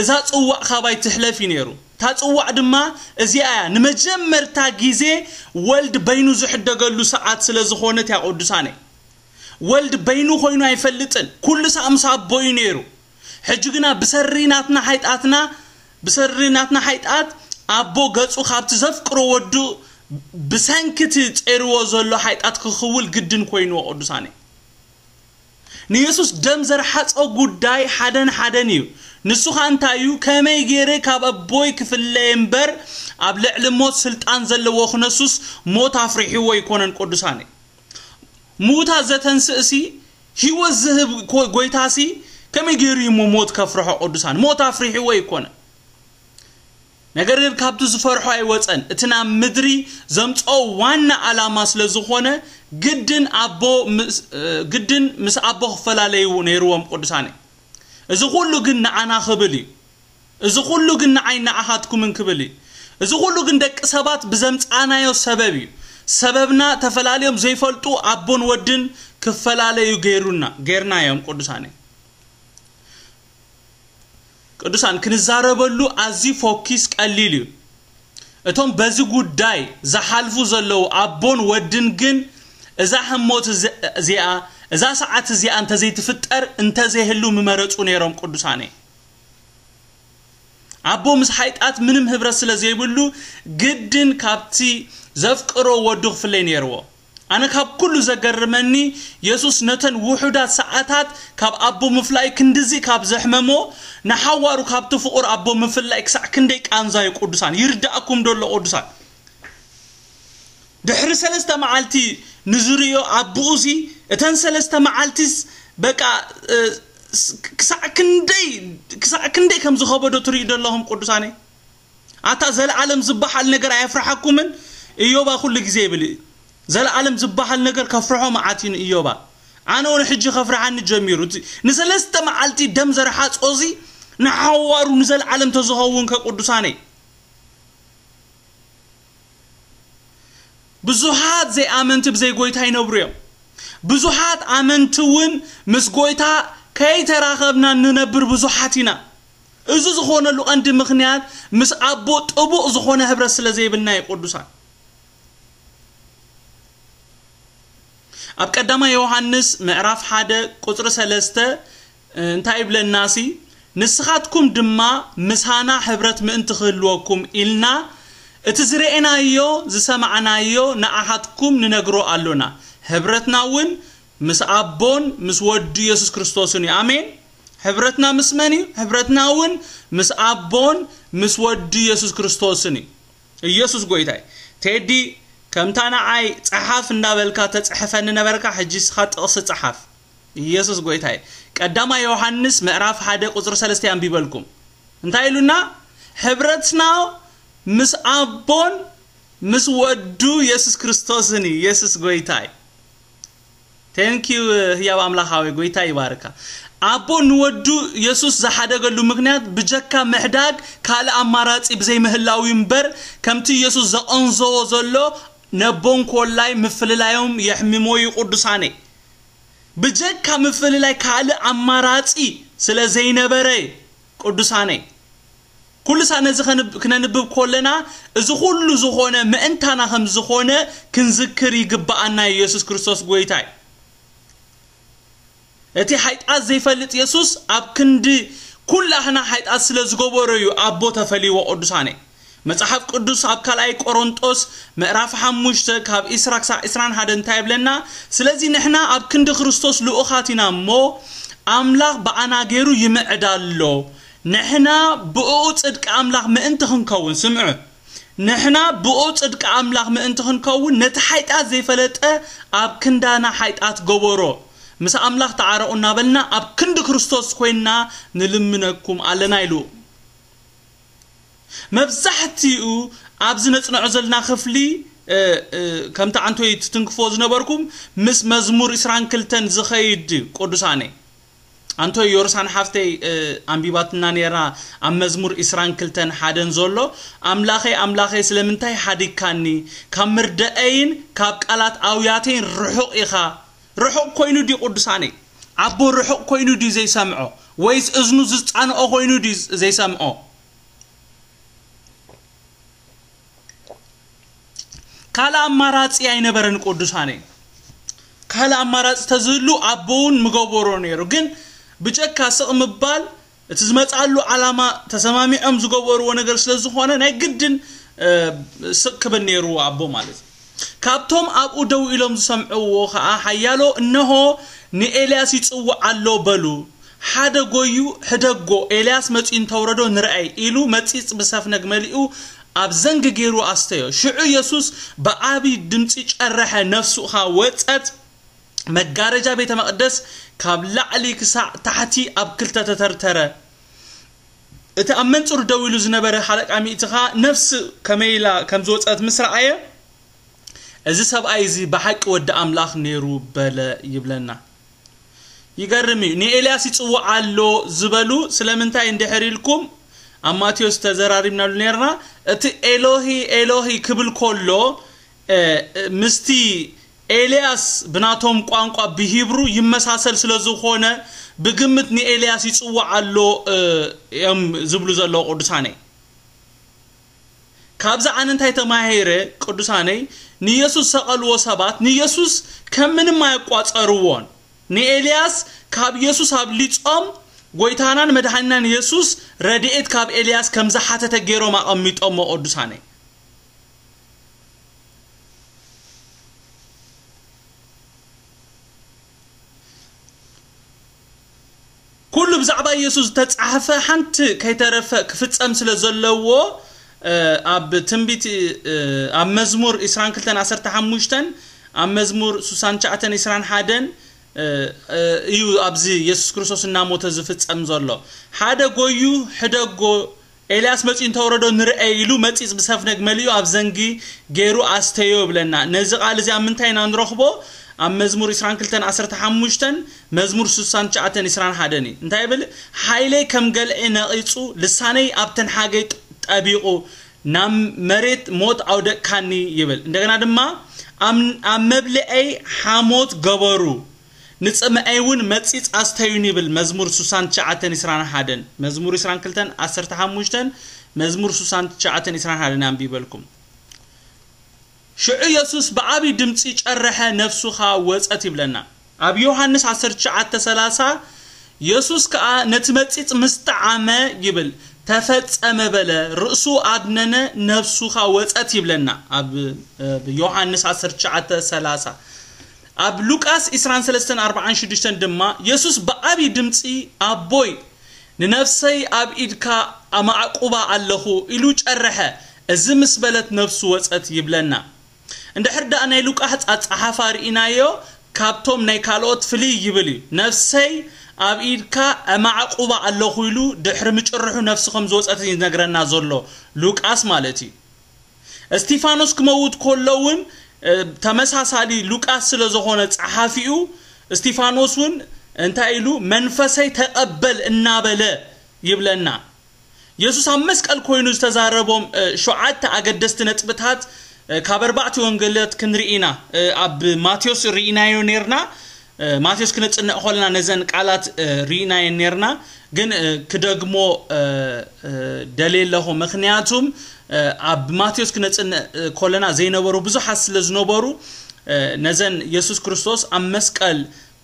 እዛ ጽዋዕ ካባይ ትሕለፍ እዩ ነይሩ። እታ ጽዋዕ ድማ እዚኣ እያ፣ ንመጀመርታ ግዜ ወልድ በይኑ ዝሕደገሉ ሰዓት ስለ ዝኾነት እያ። ቅዱሳነይ፣ ወልድ በይኑ ኮይኑ ኣይፈልጥን፣ ኩሉ ሳዕ ምስ ኣቦ እዩ ነይሩ። ሕጂ ግና ብሰሪ ናትና ሓይጣትና፣ ብሰሪ ናትና ሓይጣት ኣቦ ገጹ ካብቲ ዘፍቅሮ ወዱ ብሰንኪ እቲ ጸይርዎ ዘሎ ሓይጣት ክኽውል ግድን ኮይንዎ። ቅዱሳነይ፣ ንየሱስ ደም ዘርሓጾ ጉዳይ ሓደን ሓደን እዩ። ንሱ ኸኣ እንታይ እዩ? ከመይ ገይረ ካብ ኣቦይ ክፍለየ እምበር፣ ኣብ ልዕሊ ሞት ስልጣን ዘለዎ ክነሱስ ሞት ኣፍሪሕዎ ኣይኮነን። ቅዱሳነይ፣ ምዉታት ዘተንስእሲ፣ ህይወት ዝህብ ጎ-፣ ጎይታሲ ከመይ ገይሩ እዩ እሞ ሞት ከፍርሖ? ቅዱሳን፣ ሞት ኣፍሪሕዎ ኣይኮነን። ነገር ግን ካብቲ ዝፈርሖ ኣይወጸን። እቲ ናብ ምድሪ ዘምጽኦ ዋና ዓላማ ስለ ዝኾነ፣ ግድን ኣቦ ምስ፣ ግድን ምስ ኣቦ ክፈላለዩ ነይርዎም። ቅዱሳነይ፣ እዚ ኩሉ ግን ንዓና ክብል እዩ። እዚ ኩሉ ግን ንዓይ ንዓኻትኩምን ክብል እዩ። እዚ ኩሉ ግን ደቂ ሰባት ብዘምጻናዮ ሰበብ እዩ። ሰበብና ተፈላልዮም ዘይፈልጡ ኣቦን ወድን ክፈላለዩ ገይሩና፣ ገይርናዮም። ቅዱሳነይ፣ ቅዱሳን፣ ክንዛረበሉ ኣዝዩ ፎኪስ ቀሊል እዩ። እቶም በዚ ጉዳይ ዝሓልፉ ዘለዉ ኣቦን ወድን ግን እዛ ህሞት እዚ-፣ እዚኣ፣ እዛ ሰዓት እዚኣ እንተዘይትፍጠር እንተዘይህሉ ምመረጹ ነይሮም። ቅዱሳነይ፣ ኣቦ ምስ ሓይጣት ምንም ህብረት ስለ ዘይብሉ ግድን ካብቲ ዘፍቅሮ ወዱ ክፍለይ ነይርዎ። ኣነ ካብ ኩሉ ዘገርመኒ፣ የሱስ ነተን ውሑዳት ሰዓታት ካብ ኣቦ ምፍላይ ክንድዚ ካብ ዘሕመሞ፣ ንሓዋሩ ካብቲ ፍቑር ኣቦ ምፍላይ ክሳዕ ክንደይ ቃንዛ እዩ። ቅዱሳን፣ ይርዳእኩም ዶ ኣሎ? ቅዱሳን፣ ድሕሪ ሰለስተ መዓልቲ ንዝርእዮ ኣቦኡሲ፣ እተን ሰለስተ መዓልቲስ በቃ፣ እ፣ ስ-፣ ክሳዕ ክንደይ፣ ክሳዕ ክንደይ ከም ዝኸበዶ ትርእዩ ዶ ኣለኹም ቅዱሳነይ? ኣታ ዘለዓለም ዝበሃል ነገር ኣየፍርሓኩምን? እዮባ ኩሉ ግዜ ይብል እዩ። ዘለዓለም ዝበሃል ነገር ከፍርሖ መዓት እዩ ንእዮባ። ኣነ እውን ሕጂ ከፍርሓኒ ጀሚሩ። እቲ ንሰለስተ መዓልቲ ደም ዘረሓጾ እዚ ንሓዋሩ ንዘለዓለም ተዝኸውን ከ ቅዱሳነይ? ብዙሓት ዘይኣመንቲ ብዘይ ጎይታ ይነብሩ እዮም። ብዙሓት ኣመንቲ እውን ምስ ጎይታ ከይተራኸብና ንነብር ብዙሓት ኢና። እዚ ዝኾነሉ ቀንዲ ምኽንያት ምስ ኣቦ ጥቡቕ ዝኾነ ህብረት ስለ ዘይብልና እዩ ቅዱሳን። ኣብ ቀዳማይ ዮሃንስ ምዕራፍ ሓደ ቁጽሪ ሰለስተ እንታይ ይብለናሲ? "ንስኻትኩም ድማ ምሳና ህብረት ምእንቲ ክህልወኩም ኢልና እቲ ዝረኤናዮ ዝሰማዕናዮ ንኣኻትኩም ንነግሮ ኣሎና። ህብረትና እውን ምስ ኣቦን ምስ ወዱ የሱስ ክርስቶስን እዩ።" ኣሜን። ህብረትና ምስ መን እዩ? ህብረትና እውን ምስ ኣቦን ምስ ወዱ የሱስ ክርስቶስን እዩ። ኢየሱስ ጎይታይ። ቴዲ፣ ከምታ ንዓይ ጸሓፍ እንዳበልካ ተጽሕፈኒ ነበርካ፣ ሕጂ እስኻ ጥቕሲ ጸሓፍ። ኢየሱስ ጎይታይ። ቀዳማይ ዮሃንስ ምዕራፍ ሓደ ቁጽሪ ሰለስተ ኣንቢበልኩም። እንታይ ኢሉና? ህብረትና ምስ ኣቦን ምስ ወዱ የሱስ ክርስቶስን እዩ። ኢየሱስ ጎይታይ። Thank you ህያብ ኣምላኻዊ፣ ጎይታ ይባርካ። ኣቦ ንወዱ የሱስ ዝሓደገሉ ምኽንያት ብጀካ ምሕዳግ ካልእ ኣማራጺ ብዘይምህላው እዩ እምበር፣ ከምቲ የሱስ ዘቐንዘዎ ዘሎ ነቦን ኮላይ ምፍልላዮም የሕምሞ እዩ ቅዱሳነይ። ብጀካ ምፍልላይ ካልእ ኣማራጺ ስለ ዘይነበረ እዩ ቅዱሳነይ። ኩሉ ሳዕ ነዚ ከንብ-፣ ክነንብብ ከለና እዚ ኩሉ ዝኾነ ምእንታና ከም ዝኾነ ክንዝክር ይግብኣና እዩ። የሱስ ክርስቶስ ጎይታ እዩ። እቲ ሓይጣት ዘይፈልጥ የሱስ ኣብ ክንዲ ኩላህና ሓይጣት ስለ ዝገበሮ እዩ ኣቦ ተፈልይዎ ቅዱሳነይ። መጽሓፍ ቅዱስ ኣብ ካልኣይ ቆሮንጦስ ምዕራፍ ሓሙሽተ ካብ ዒስራ ክሳዕ ዒስራን ሓደን እንታይ ይብለና? ስለዚ ንሕና ኣብ ክንዲ ክርስቶስ ልኡኻት ኢና እሞ፣ ኣምላኽ ብኣና ገይሩ ይምዕድ ኣሎ። ንሕና ብእኡ ጽድቂ ኣምላኽ ምእንቲ ክንከውን፣ ስምዑ፣ ንሕና ብእኡ ጽድቂ ኣምላኽ ምእንቲ ክንከውን፣ ነቲ ሓይጣት ዘይፈለጠ ኣብ ክንዳና ሓይጣት ገበሮ። ምስ ኣምላኽ ተዓረቑ እናበልና ኣብ ክንዲ ክርስቶስ ኮይንና ንልምነኩም ኣለና ኢሉ። መብዛሕትኡ ኣብዚ ነጽንዖ ዘለና ክፍሊ፣ እ፣ እ፣ ከምቲ ኣንቶይ ትትንክፎ ዝነበርኩም ምስ መዝሙር ዒስራን ክልተን ዝኸይድ ቅዱሳነይ። ኣንቶይ ዮርሳን ሓፍተይ፣ እ፣ ኣንቢባትና ነይራ ኣብ መዝሙር ዒስራን ክልተን ሓደን ዘሎ፣ "ኣምላኸይ፣ ኣምላኸይ፣ ስለምንታይ ሓዲግካኒ? ካብ ምርደአይን ካብ ቃላት ኣውያተይን ርሑቕ ኢኻ?" ርሑቕ ኮይኑ ድዩ ቅዱሳነይ? ኣቦ ርሑቕ ኮይኑ ድዩ ዘይሰምዖ? ወይስ እዝኑ ዝጻንኦ ኮይኑ ድዩ ዘይሰምዖ? ካልእ ኣማራጺ ኣይነበረን ቅዱሳነይ። ካልእ ኣማራጺ ተዝህሉ ኣቦ እውን ምገበሮ ነይሩ። ግን ብጀካ ስቕ ምባል፣ እቲ ዝመጻሉ ዓላማ ተሰማሚዖም ዝገበርዎ ነገር ስለ ዝኾነ ናይ ግድን፣ እ፣ ስቕ ክብል ነይርዎ ኣቦ ማለት እዩ። ካብቶም ኣብኡ ደው ኢሎም ዝሰምዕዎ ኸኣ ሓያሎ፣ "እንሆ ንኤልያስ ይጽውዕ ኣሎ" በሉ። "ሓደ ጎዩ ሕደጎ፣ ኤልያስ መጺኡ እንተውረዶ ንርኣይ" ኢሉ መጺጽ ብሰፍነግ መሊኡ ኣብ ዘንጊ ገይሩ ኣስተዮ። ሽዑ የሱስ ብዓቢ ድምጺ ጨረሐ፣ ነፍሱ ኸኣ ወጸት። መጋረጃ ቤተ መቕደስ ካብ ላዕሊ ክሳዕ ታሕቲ ኣብ ክልተ ተተርተረ። እቲ ኣብ መንጽሩ ደው ኢሉ ዝነበረ ሓለቃ ሚእቲ ኸኣ ነፍሲ ከመይ ኢላ ከም ዝወጸት ምስ ረኣየ፣ "እዚ ሰብኣይ እዚ ብሓቂ ወዲ ኣምላኽ ነይሩ" በለ ይብለና። ይገርም እዩ። "ንኤልያስ ይጽውዕ ኣሎ" ዝበሉ ስለምንታይ እንድሕር ኢልኩም፣ ኣብ ማቴዎስ ተዘራሪብናሉ ነርና። እቲ "ኤሎሂ፣ ኤሎሂ" ክብል ከሎ፣ እ፣ እ፣ ምስቲ ኤልያስ ብናቶም ቋንቋ ብሂብሩ ይመሳሰል ስለ ዝኾነ፣ ብግምት ንኤልያስ ይጽውዕ ኣሎ፣ እ፣ እዮም ዝብሉ ዘለዉ ቅዱሳነይ። ካብዚ ኣነ እንታይ ተማሂረ ቅዱሳነይ? ንየሱስ ሰቐልዎ ሰባት ንየሱስ ከም ምንም ኣየቋጸርዎን። ንኤልያስ ካብ የሱስ ኣብሊጾም፣ ጎይታናን መድሓኒናን የሱስ ረድኤት ካብ ኤልያስ ከም ዝሓተተ ገይሮም ኣቐሚጦሞ ቅዱሳነይ። ኩሉ ብዛዕባ ኢየሱስ ዝተጻሕፈ ሓንቲ ከይተረፈ ክፍጸም ስለ ዘለዎ፣ ኣብ ትንቢት ኣብ መዝሙር ዕስራን ክልተን ዓሰርተ ሓሙሽተን ኣብ መዝሙር ስሳን ትሽዓተን ዕስራን ሓደን እዩ ኣብዚ የሱስ ክርስቶስ እናሞተ ዝፍጸም ዘሎ። ሓደ ጎዩ ሕደጎ፣ ኤልያስ መጺኡ እንተወረዶ ንርአ ኢሉ መጺጽ ብሰፍነግ መሊኡ ኣብ ዘንጊ ገይሩ ኣስተዮ ይብለና። ነዚ ቃል እዚ ኣብ ምንታይ ኢና ንረኽቦ? ኣብ መዝሙር ዕስራን ክልተን ዓሰርተ ሓሙሽተን፣ መዝሙር ስሳን ትሽዓተን ዕስራን ሓደን እዩ። እንታይ ይብል? ሓይለይ ከም ገልዒ ነቒጹ፣ ልሳነይ ኣብ ተንሓገይ ጠቢቑ፣ ናብ መሬት ሞት ኣውደቅካኒ ይብል። እንደገና ድማ ኣብ መብልዐይ ሓሞት ገበሩ፣ ንጽምዐይ እውን መጺጽ ኣስተዩን ይብል። መዝሙር ስሳን ትሽዓተን ዕስራን ሓደን፣ መዝሙር ዕስራን ክልተን ዓሰርተ ሓሙሽተን፣ መዝሙር ስሳን ትሽዓተን ዕስራን ሓደን ኣንቢበልኩም። ሽዑ የሱስ ብዓቢ ድምጺ ጨረሐ፣ ነፍሱ ኸኣ ወጸት ይብለና። ኣብ ዮሃንስ ዓሰርተ ትሽዓተ ሰላሳ፣ የሱስ ከኣ ነቲ መጺጽ ምስ ጠዓመ ይብል፣ ተፈጸመ በለ፣ ርእሱ ኣድነነ፣ ነፍሱ ኸኣ ወጸት ይብለና። ኣብ ዮሃንስ ዓሰርተ ትሽዓተ ሰላሳ። ኣብ ሉቃስ ዕስራን ሰለስተን ኣርባዓን ሽዱሽተን ድማ፣ የሱስ ብዓቢ ድምጺ፣ ኣቦይ፣ ንነፍሰይ ኣብ ኢድካ ኣማዕቁባ ኣለኹ ኢሉ ጨረሐ። እዚ ምስ በለት ነፍሱ ወጸት ይብለና። እንድሕር ደኣ ናይ ሉቃስ ኣጻሓፋ ርኢናዮ፣ ካብቶም ናይ ካልኦት ፍልይ ይብል እዩ። ነፍሰይ ኣብ ኢድካ ኣማዕቁባ ኣለኹ ኢሉ ድሕሪ ምጭርሑ ነፍሱ ከም ዝወጸት እዩ ዝነግረና ዘሎ ሉቃስ ማለት እዩ። እስቲፋኖስ ክመውት ከሎ እውን ተመሳሳሊ ሉቃስ ስለ ዝኾነ ጸሓፊኡ፣ እስቲፋኖስ እውን እንታይ ኢሉ፣ መንፈሰይ ተቐበል እናበለ ይብለና። የሱስ ኣብ መስቀል ኮይኑ ዝተዛረቦም ሸውዓተ ኣገደስቲ ነጥብታት ካብ ኣርባዕቲ ወንጌላት ክንርኢ ኢና። ኣብ ማቴዎስ ርኢናዮ ነርና። ማቴዎስ ክነጽንዕ ከለና ነዘን ቃላት ርኢናየን ነርና፣ ግን ክደግሞ ደልየ ኣለኹ። ምኽንያቱም ኣብ ማቴዎስ ክነጽንዕ ከለና ዘይነበሩ ብዙሓት ስለ ዝነበሩ፣ ነዘን የሱስ ክርስቶስ ኣብ መስቀል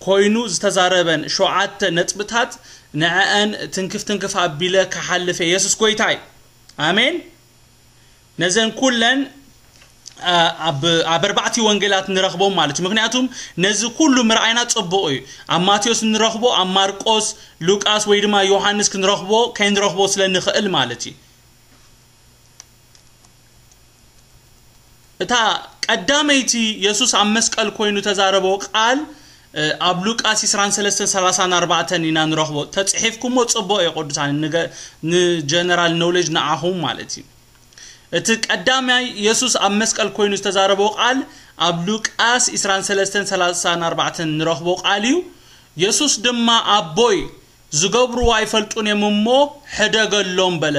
ኮይኑ ዝተዛረበን ሸውዓተ ነጥብታት ንዐአን ትንክፍ ትንክፍ ኣቢለ ክሓልፍ እየ። የሱስ ጎይታ እዩ። ኣሜን። ነዘን ኩለን ኣብ ኣርባዕቲ ወንጌላት ንረኽቦም ማለት እዩ። ምኽንያቱም ነዚ ኩሉ ምርኣይና ጽቡቕ እዩ። ኣብ ማቴዎስ ንረኽቦ፣ ኣብ ማርቆስ፣ ሉቃስ ወይ ድማ ዮሃንስ ክንረኽቦ ከይንረኽቦ ስለ ንኽእል ማለት እዩ። እታ ቀዳመይቲ የሱስ ኣብ መስቀል ኮይኑ ተዛረቦ ቃል ኣብ ሉቃስ ዕስራን ሰለስተን ሰላሳን ኣርባዕተን ኢና ንረኽቦ። ተጽሒፍኩሞ ጽቡቕ እዩ ቅዱሳን፣ ንጀነራል ኖውሌጅ ንዓኹም ማለት እዩ። እቲ ቀዳማይ የሱስ ኣብ መስቀል ኮይኑ ዝተዛረቦ ቃል ኣብ ሉቃስ ዕስራን ሰለስተን ሰላሳን ኣርባዕተን ንረኽቦ ቃል እዩ። የሱስ ድማ ኣቦይ ዝገብርዎ ኣይፈልጡን እዮም እሞ ሕደገሎም በለ።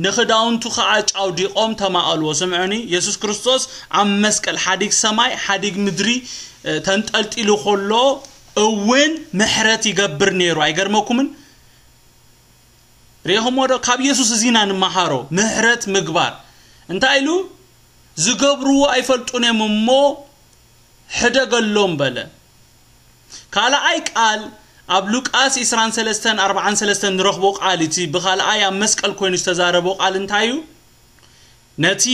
ንኽዳውንቱ ኸዓ ጫውዲቖም ተማቐልዎ። ስምዑኒ፣ የሱስ ክርስቶስ ኣብ መስቀል ሓዲግ ሰማይ ሓዲግ ምድሪ ተንጠልጢሉ ከሎ እውን ምሕረት ይገብር ነይሩ። ኣይገርመኩምን? ርኢኹምዎ ዶ? ካብ የሱስ እዚና ንመሃሮ፣ ምሕረት ምግባር። እንታይ ኢሉ? ዝገብርዎ ኣይፈልጡን እዮም እሞ ሕደገሎም በለ። ካልኣይ ቃል ኣብ ሉቃስ ዕስራን ሰለስተን ኣርባዓን ሰለስተን ንረኽቦ ቃል፣ እቲ ብኻልኣይ ኣብ መስቀል ኮይኑ ዝተዛረቦ ቃል እንታይ እዩ? ነቲ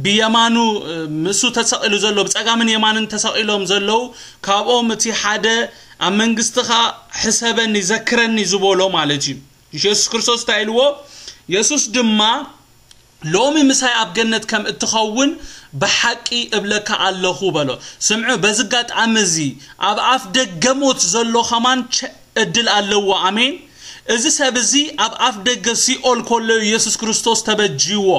ብየማኑ ምስኡ ተሰቒሉ ዘሎ፣ ብጸጋምን የማንን ተሰቒሎም ዘለዉ፣ ካብኦም እቲ ሓደ ኣብ መንግስትኻ ሕሰበኒ ዘክረኒ ዝበሎ ማለት እዩ። የሱስ ክርስቶስ እንታይ ኢልዎ? የሱስ ድማ ሎሚ ምሳይ ኣብ ገነት ከም እትኸውን ብሓቂ እብለካ ኣለኹ በሎ። ስምዑ፣ በዚ ኣጋጣሚ እዚ ኣብ ኣፍ ደገ ሞት ዘሎ ኸማን ቸ-፣ እድል ኣለዎ። ኣሜን። እዚ ሰብ እዚ ኣብ ኣፍ ደገ ሲኦል ከሎ እዩ የሱስ ክርስቶስ ተበጅይዎ።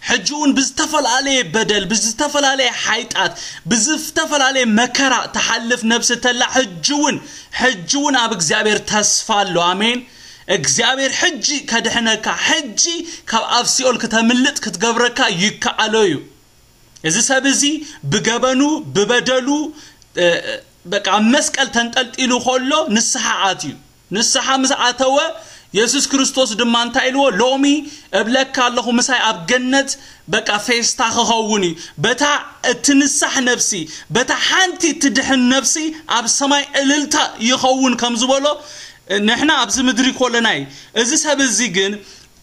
ሕጂ እውን ብዝተፈላለየ በደል፣ ብዝተፈላለየ ሓይጣት፣ ብዝተፈላለየ መከራ ትሓልፍ ነብሲ ተላ ሕጂ እውን፣ ሕጂ እውን ኣብ እግዚኣብሔር ተስፋ ኣሎ። ኣሜን። እግዚኣብሔር ሕጂ ከድሕነካ፣ ሕጂ ካብ ኣፍ ሲኦል ክተምልጥ ክትገብረካ ይከኣሎ እዩ። እዚ ሰብ እዚ ብገበኑ፣ ብበደሉ፣ በቃ ኣብ መስቀል ተንጠልጢሉ ከሎ ንስሓ ኣትዩ። ንስሓ ምስ ኣተወ የሱስ ክርስቶስ ድማ እንታይ ኢልዎ? ሎሚ እብለካ ኣለኹ ምሳይ ኣብ ገነት በቃ ፌስታ ክኸውን እዩ። በታ እትንሳሕ ነብሲ፣ በታ ሓንቲ ትድሕን ነብሲ ኣብ ሰማይ እልልታ ይኸውን ከም ዝበሎ ንሕና ኣብዚ ምድሪ ኮለና እዩ። እዚ ሰብ እዚ ግን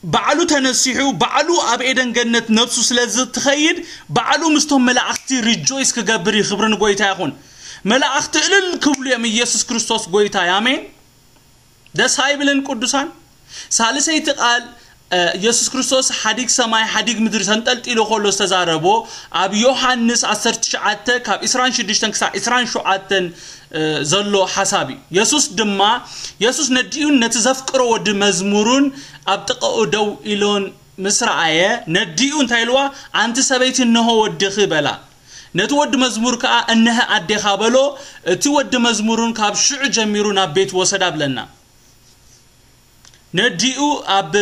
ባዕሉ ተነሲሑ፣ ባዕሉ ኣብ ኤደን ገነት ነብሱ ስለ ዝትኸይድ፣ ባዕሉ ምስቶም መላእኽቲ ሪጆይስ ክገብር እዩ። ክብሪ ንጎይታ ይኹን። መላእኽቲ እልል ክብሉ እዮም፣ ኢየሱስ ክርስቶስ ጎይታ እዩ። ኣሜን። ደስ ኣይብልን ቅዱሳን? ሳልሰይቲ ቃል ኢየሱስ ክርስቶስ ሓዲግ ሰማይ ሓዲግ ምድሪ ተንጠልጢሉ ከሎ ዝተዛረቦ ኣብ ዮሃንስ ዓሰርተ ትሽዓተ ካብ ዕስራን ሽዱሽተን ክሳብ ዕስራን ሸውዓተን ዘሎ ሓሳብ እዩ። ኢየሱስ ድማ ኢየሱስ ነዲኡን ነቲ ዘፍቅሮ ወዲ መዝሙሩን ኣብ ጥቓኡ ደው ኢሎን ምስ ረኣየ ነዲኡ እንታይ ኢልዋ? ኣንቲ ሰበይቲ እነሆ ወድኺ በላ። ነቲ ወዲ መዝሙር ከኣ እነሀ ኣዴኻ በሎ። እቲ ወዲ መዝሙሩን ካብ ሽዑ ጀሚሩ ናብ ቤት ወሰዳ ብለና። ነዲኡ ኣብ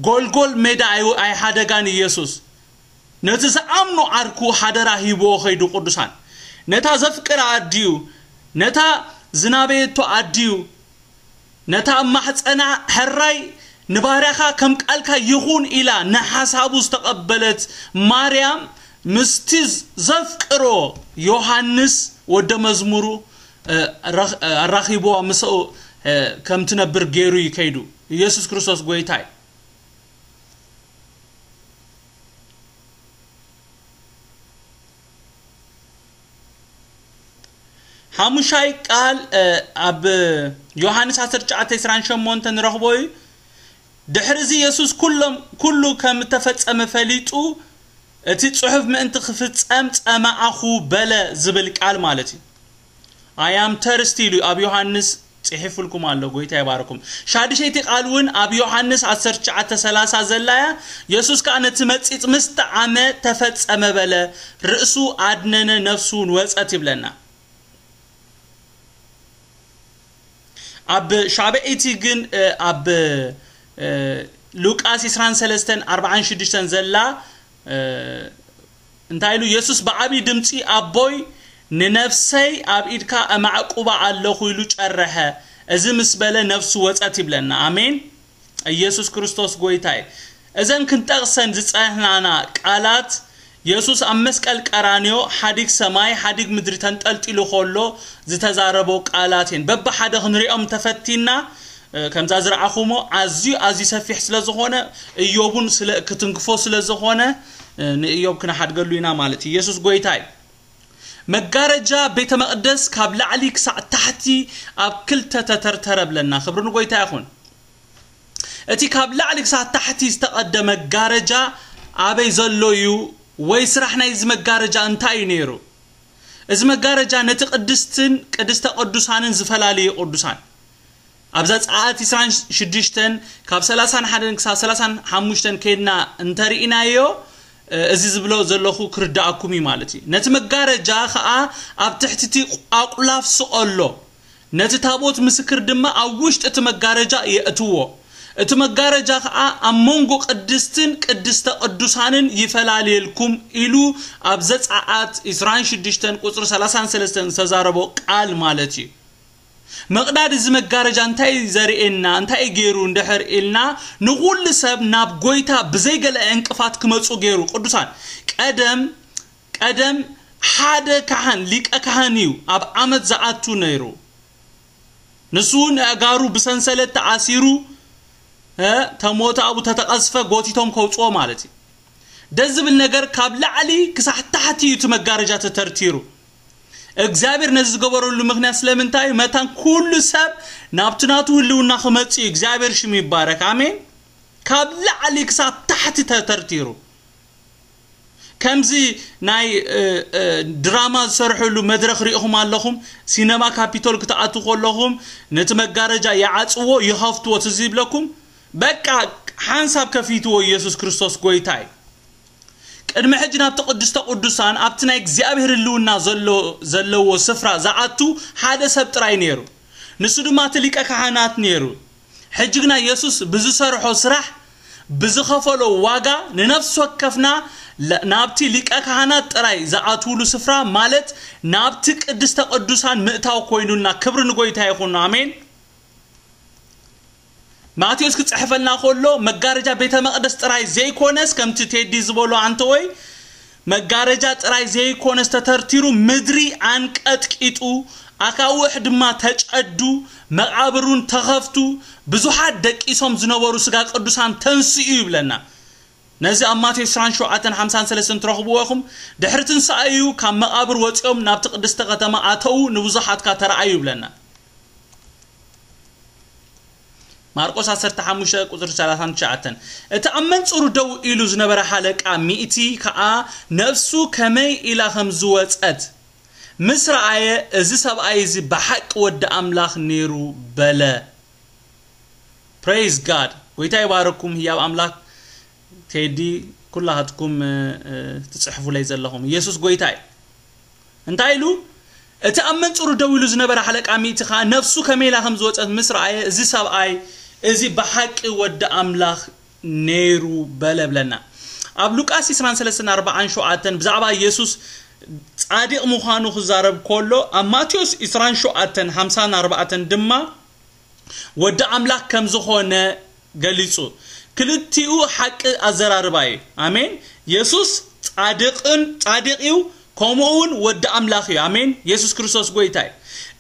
ጎልጎል ሜዳ ኣይ- ኣይሓደጋን ኢየሱስ። ነቲ ዝኣምኖ ዓርኩ ሓደራ ሂብዎ ኸይዱ ቅዱሳን። ነታ ዘፍቅራ ኣዲኡ፣ ነታ ዝናበየቶ ኣዲኡ፣ ነታ ኣብ ማሕፀና ሕራይ ንባርያኻ ከም ቃልካ ይኹን ኢላ ንሓሳቡ ዝተቐበለት ማርያም ምስቲ ዘፍቅሮ ዮሃንስ ወደ መዝሙሩ ኣራኺብዋ ምስኡ ከም ትነብር ገይሩ እዩ ከይዱ። ኢየሱስ ክርስቶስ ጎይታ እዩ። ሓሙሻይ ቃል ኣብ ዮሃንስ ዓሰርተ ትሽዓተ ዕስራን ሸሞንተን ንረኽቦ እዩ። ድሕሪ እዚ የሱስ ኩሎም ኩሉ ከም እተፈጸመ ፈሊጡ እቲ ጽሑፍ ምእንቲ ክፍጸም ጸማኣኹ በለ ዝብል ቃል ማለት እዩ። ኣያም ተርስቲ ኢሉ ኣብ ዮሃንስ ጽሒፉልኩም ኣሎ። ጎይታ ይባርኩም። ሻድሸይቲ ቃል እውን ኣብ ዮሃንስ ዓሰርተ ትሽዓተ ሰላሳ ዘላያ የሱስ ከኣ ነቲ መጺጽ ምስ ጠዓመ ተፈጸመ በለ፣ ርእሱ ኣድነነ፣ ነፍሱ እውን ወጸት ይብለና። ኣብ ሻብዒቲ ግን ኣብ ሉቃስ ዕስራን ሰለስተን ኣርባዓን ሽዱሽተን ዘላ እንታይ ኢሉ? የሱስ ብዓብዪ ድምፂ ኣቦይ ንነፍሰይ ኣብ ኢድካ እማዕቁባ ኣለኹ ኢሉ ጨረሐ። እዚ ምስ በለ ነፍሱ ወፀት ይብለና። ኣሜን። ኢየሱስ ክርስቶስ ጎይታ እዩ። እዘን ክንጠቕሰን ዝፀናና ቃላት የሱስ ኣብ መስቀል ቀራንዮ ሓዲግ ሰማይ ሓዲግ ምድሪ ተንጠልጢሉ ከሎ ዝተዛረቦ ቃላት እየን። በብሓደ ክንሪኦም ተፈቲና ከምዛ ዝረኣኹሞ ኣዝዩ ኣዝዩ ሰፊሕ ስለ ዝኾነ እዮቡን ስለ ክትንክፎ ስለ ዝኾነ ንእዮብ ክነሓድገሉ ኢና ማለት እዩ። ኢየሱስ ጎይታ እዩ። መጋረጃ ቤተ መቕደስ ካብ ላዕሊ ክሳዕ ታሕቲ ኣብ ክልተ ተተርተረ ብለና። ክብሪ ንጎይታ ይኹን። እቲ ካብ ላዕሊ ክሳዕ ታሕቲ ዝተቐደ መጋረጃ ኣበይ ዘሎ እዩ? ወይ ስራሕ ናይዚ መጋረጃ እንታይ እዩ ነይሩ? እዚ መጋረጃ ነቲ ቅድስትን ቅድስተ ቅዱሳንን ዝፈላለየ ቅዱሳን ኣብዛ ጸዓት ዕስራን ሽዱሽተን ካብ ሰላሳን ሓደን ክሳብ ሰላሳን ሓሙሽተን ከይድና እንተርኢናዮ እዚ ዝብሎ ዘለኹ ክርዳኣኩም እዩ ማለት እዩ። ነቲ መጋረጃ ኸኣ ኣብ ትሕቲ እቲ ኣቑላፍ ስቐሎ፣ ነቲ ታቦት ምስክር ድማ ኣብ ውሽጢ እቲ መጋረጃ የእትዎ። እቲ መጋረጃ ኸኣ ኣብ መንጎ ቅድስትን ቅድስተ ቅዱሳንን ይፈላልየልኩም ኢሉ ኣብ ዘጸኣት ዕስራን ሽዱሽተን ቁጽሪ ሰላሳን ሰለስተን ዝተዛረቦ ቃል ማለት እዩ። ምቕዳድ እዚ መጋረጃ እንታይ እዩ ዘርእየና? እንታይ እዩ ገይሩ እንድሕር ኢልና ንኹሉ ሰብ ናብ ጎይታ ብዘይገለ ዕንቅፋት ክመጹ ገይሩ። ቅዱሳን ቀደም ቀደም ሓደ ካህን ሊቀ ካህን እዩ ኣብ ዓመት ዝኣቱ ነይሩ። ንሱ እውን ኣእጋሩ ብሰንሰለት ተኣሲሩ ተሞተ ኣብኡ ተተቐዝፈ ጎቲቶም ከውፅኦ ማለት እዩ። ደስ ዝብል ነገር ካብ ላዕሊ ክሳዕ ታሕቲ እዩ እቲ መጋረጃ ተተርቲሩ። እግዚኣብሔር ነዚ ዝገበረሉ ምክንያት ስለምንታይ እዩ? መታን ኩሉ ሰብ ናብቲ ናቱ ህልውና ክመጽእ እዩ። እግዚኣብሔር ሽሙ ይባረክ። ኣሜን። ካብ ላዕሊ ክሳብ ታሕቲ ተተርቲሩ ከምዚ ናይ ድራማ ዝሰርሕሉ መድረኽ ሪኢኹም ኣለኹም። ሲነማ ካፒቶል ክትኣቱ ከለኹም ነቲ መጋረጃ ይዓፅዎ ይኸፍትዎ ትዝ ይብለኩም። በቃ ሓንሳብ ከፊትዎ። ኢየሱስ ክርስቶስ ጎይታ እዩ። ቅድሚ ሕጂ ናብቲ ቅድስተ ቅዱሳን ኣብቲ ናይ እግዚኣብሔር ህልውና ዘለዎ ስፍራ ዝኣቱ ሓደ ሰብ ጥራይ ነይሩ። ንሱ ድማ እቲ ሊቀ ካህናት ነይሩ። ሕጂ ግና የሱስ ብዝሰርሖ ስራሕ ብዝኸፈሎ ዋጋ ንነፍሲ ወከፍና ናብቲ ሊቀ ካህናት ጥራይ ዝኣትውሉ ስፍራ ማለት ናብቲ ቅድስተ ቅዱሳን ምእታው ኮይኑልና። ክብሪ ንጎይታ ይኹን። ኣሜን። ማቴዎስ ክጽሕፈልና ከሎ መጋረጃ ቤተ መቕደስ ጥራይ ዘይኮነስ ከምቲ ቴዲ ዝበሎ ኣንተ ወይ መጋረጃ ጥራይ ዘይኮነስ ተተርቲሩ ምድሪ ኣንቀጥቂጡ ኣካውሕ ድማ ተጨዱ መቓብሩን ተኸፍቱ ብዙሓት ደቂሶም ዝነበሩ ስጋ ቅዱሳን ተንስኡ ይብለና። ነዚ ኣብ ማቴዎስ ዕስራን ሸውዓተን ሓምሳን ሰለስተን ትረኽብዎ ኢኹም። ድሕሪ ትንሳኤኡ ካብ መቓብር ወጺኦም ናብቲ ቅድስተ ከተማ ኣተዉ ንብዙሓት ከኣ ተረኣዩ ይብለና። ማርቆስ ዓሰርተ ሓሙሽተ ቁፅሪ ሰላሳን ትሽዓተን። እቲ ኣብ መንፅሩ ደው ኢሉ ዝነበረ ሓለቃ ሚእቲ ከዓ ነፍሱ ከመይ ኢላ ከም ዝወፀት ምስ ረኣየ፣ "እዚ ሰብኣይ እዚ ብሓቂ ወዲ ኣምላኽ ነይሩ" በለ። ፕሬዝ ጋድ። ጎይታ ይባረኩም። ህያብ ኣምላኽ ቴዲ፣ ኩላትኩም ትፅሕፉለይ ዘለኹም፣ ኢየሱስ ጎይታ እዩ። እንታይ ኢሉ? እቲ ኣብ መንፅሩ ደው ኢሉ ዝነበረ ሓለቃ ሚእቲ ከዓ ነፍሱ ከመይ ኢላ ከም ዝወፀት ምስ ረኣየ፣ "እዚ ሰብኣይ እዚ ብሓቂ ወዲ ኣምላኽ ነይሩ" በለ ብለና። ኣብ ሉቃስ ዕስራን ሰለስተን ኣርባዓን ሸውዓተን ብዛዕባ ኢየሱስ ጻድቕ ምዃኑ ክዛረብ ከሎ፣ ኣብ ማቴዎስ ዕስራን ሸውዓተን ሓምሳን ኣርባዕተን ድማ ወዲ ኣምላኽ ከም ዝኾነ ገሊጹ። ክልቲኡ ሓቂ ኣዘራርባ እዩ። ኣሜን። የሱስ ጻድቕን፣ ጻድቕ እዩ፣ ከምኡ እውን ወዲ ኣምላኽ እዩ። ኣሜን። የሱስ ክርስቶስ ጎይታ እዩ።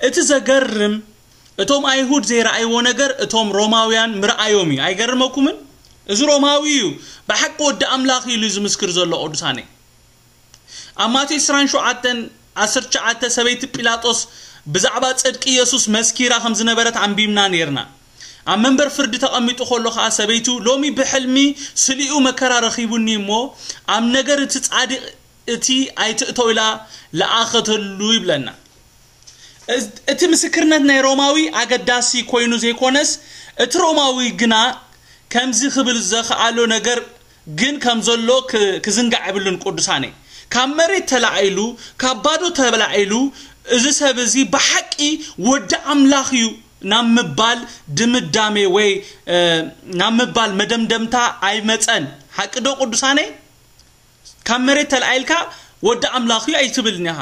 እቲ ዘገርም፣ እቶም ኣይሁድ ዘይረኣይዎ ነገር እቶም ሮማውያን ምርኣዮም እዩ። ኣይገርመኩምን? እዚ ሮማዊ እዩ፣ ብሓቂ ወዲ ኣምላኽ እዩ ኢሉ ዝምስክር ዘሎ፣ ቅዱሳነይ። ኣብ ማቴዎስ ዕስራን ሸውዓተን ዓሰርተ ትሽዓተ፣ ሰበይቲ ጲላጦስ ብዛዕባ ጽድቂ የሱስ መስኪራ ከም ዝነበረት ኣንቢብና ኔርና። ኣብ መንበር ፍርዲ ተቐሚጡ ከሎ ኸኣ ሰበይቱ፣ "ሎሚ ብሕልሚ ስሊኡ መከራ ረኺቡኒ እሞ፣ ኣብ ነገር እቲ ጻድቕ እቲ ኣይትእቶ" ኢላ ለኣኸተሉ ይብለና። እዚ፣ እቲ ምስክርነት ናይ ሮማዊ ኣገዳሲ ኮይኑ ዘይኮነስ፣ እቲ ሮማዊ ግና ከምዚ ክብል ዘኽኣሎ ነገር ግን ከም ዘሎ ክ-፣ ክዝንጋዕ የብሉን ቅዱሳነይ። ካብ መሬት ተላዒሉ፣ ካብ ባዶ ተላዒሉ፣ "እዚ ሰብ እዚ ብሓቂ ወዲ ኣምላኽ እዩ" ናብ ምባል ድምዳሜ ወይ፣ እ፣ ናብ ምባል መደምደምታ ኣይመጸን። ሓቂ ዶ ቅዱሳነይ? ካብ መሬት ተላዒልካ "ወዲ ኣምላኽ እዩ" ኣይትብልን ኢኻ።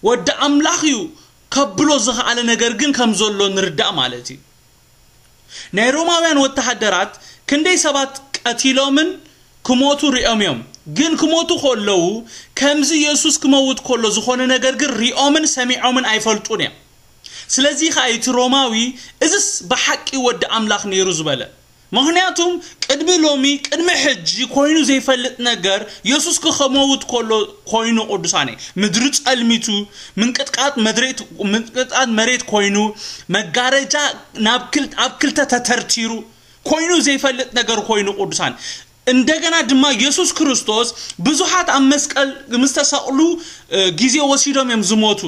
ወዲ ኣምላኽ እዩ ከብሎ ዝኸኣለ ነገር ግን ከም ዘሎ ንርዳእ ማለት እዩ። ናይ ሮማውያን ወተሃደራት ክንደይ ሰባት ቀቲሎምን ክሞቱ ሪኦም እዮም። ግን ክሞቱ ከለዉ ከምዚ የሱስ ክመውት ከሎ ዝኾነ ነገር ግን ሪኦምን ሰሚዖምን ኣይፈልጡን እዮም። ስለዚ ኸኣ እቲ ሮማዊ "እዝስ ብሓቂ ወዲ ኣምላኽ ነይሩ" ዝበለ። ምኽንያቱም ቅድሚ ሎሚ፣ ቅድሚ ሕጂ ኮይኑ ዘይፈልጥ ነገር የሱስ ክኸመውት ከሎ ኮይኑ ቅዱሳነይ። ምድሪ ጸልሚቱ፣ ምንቅጥቃጥ መድሬት-፣ ምንቅጥቃጥ መሬት ኮይኑ፣ መጋረጃ ናብ ክል-፣ ኣብ ክልተ ተተርቲሩ፣ ኮይኑ ዘይፈልጥ ነገር ኮይኑ ቅዱሳን። እንደገና ድማ የሱስ ክርስቶስ ብዙሓት ኣብ መስቀል ምስ ተሰቕሉ፣ እ፣ ግዜ ወሲዶም እዮም ዝሞቱ።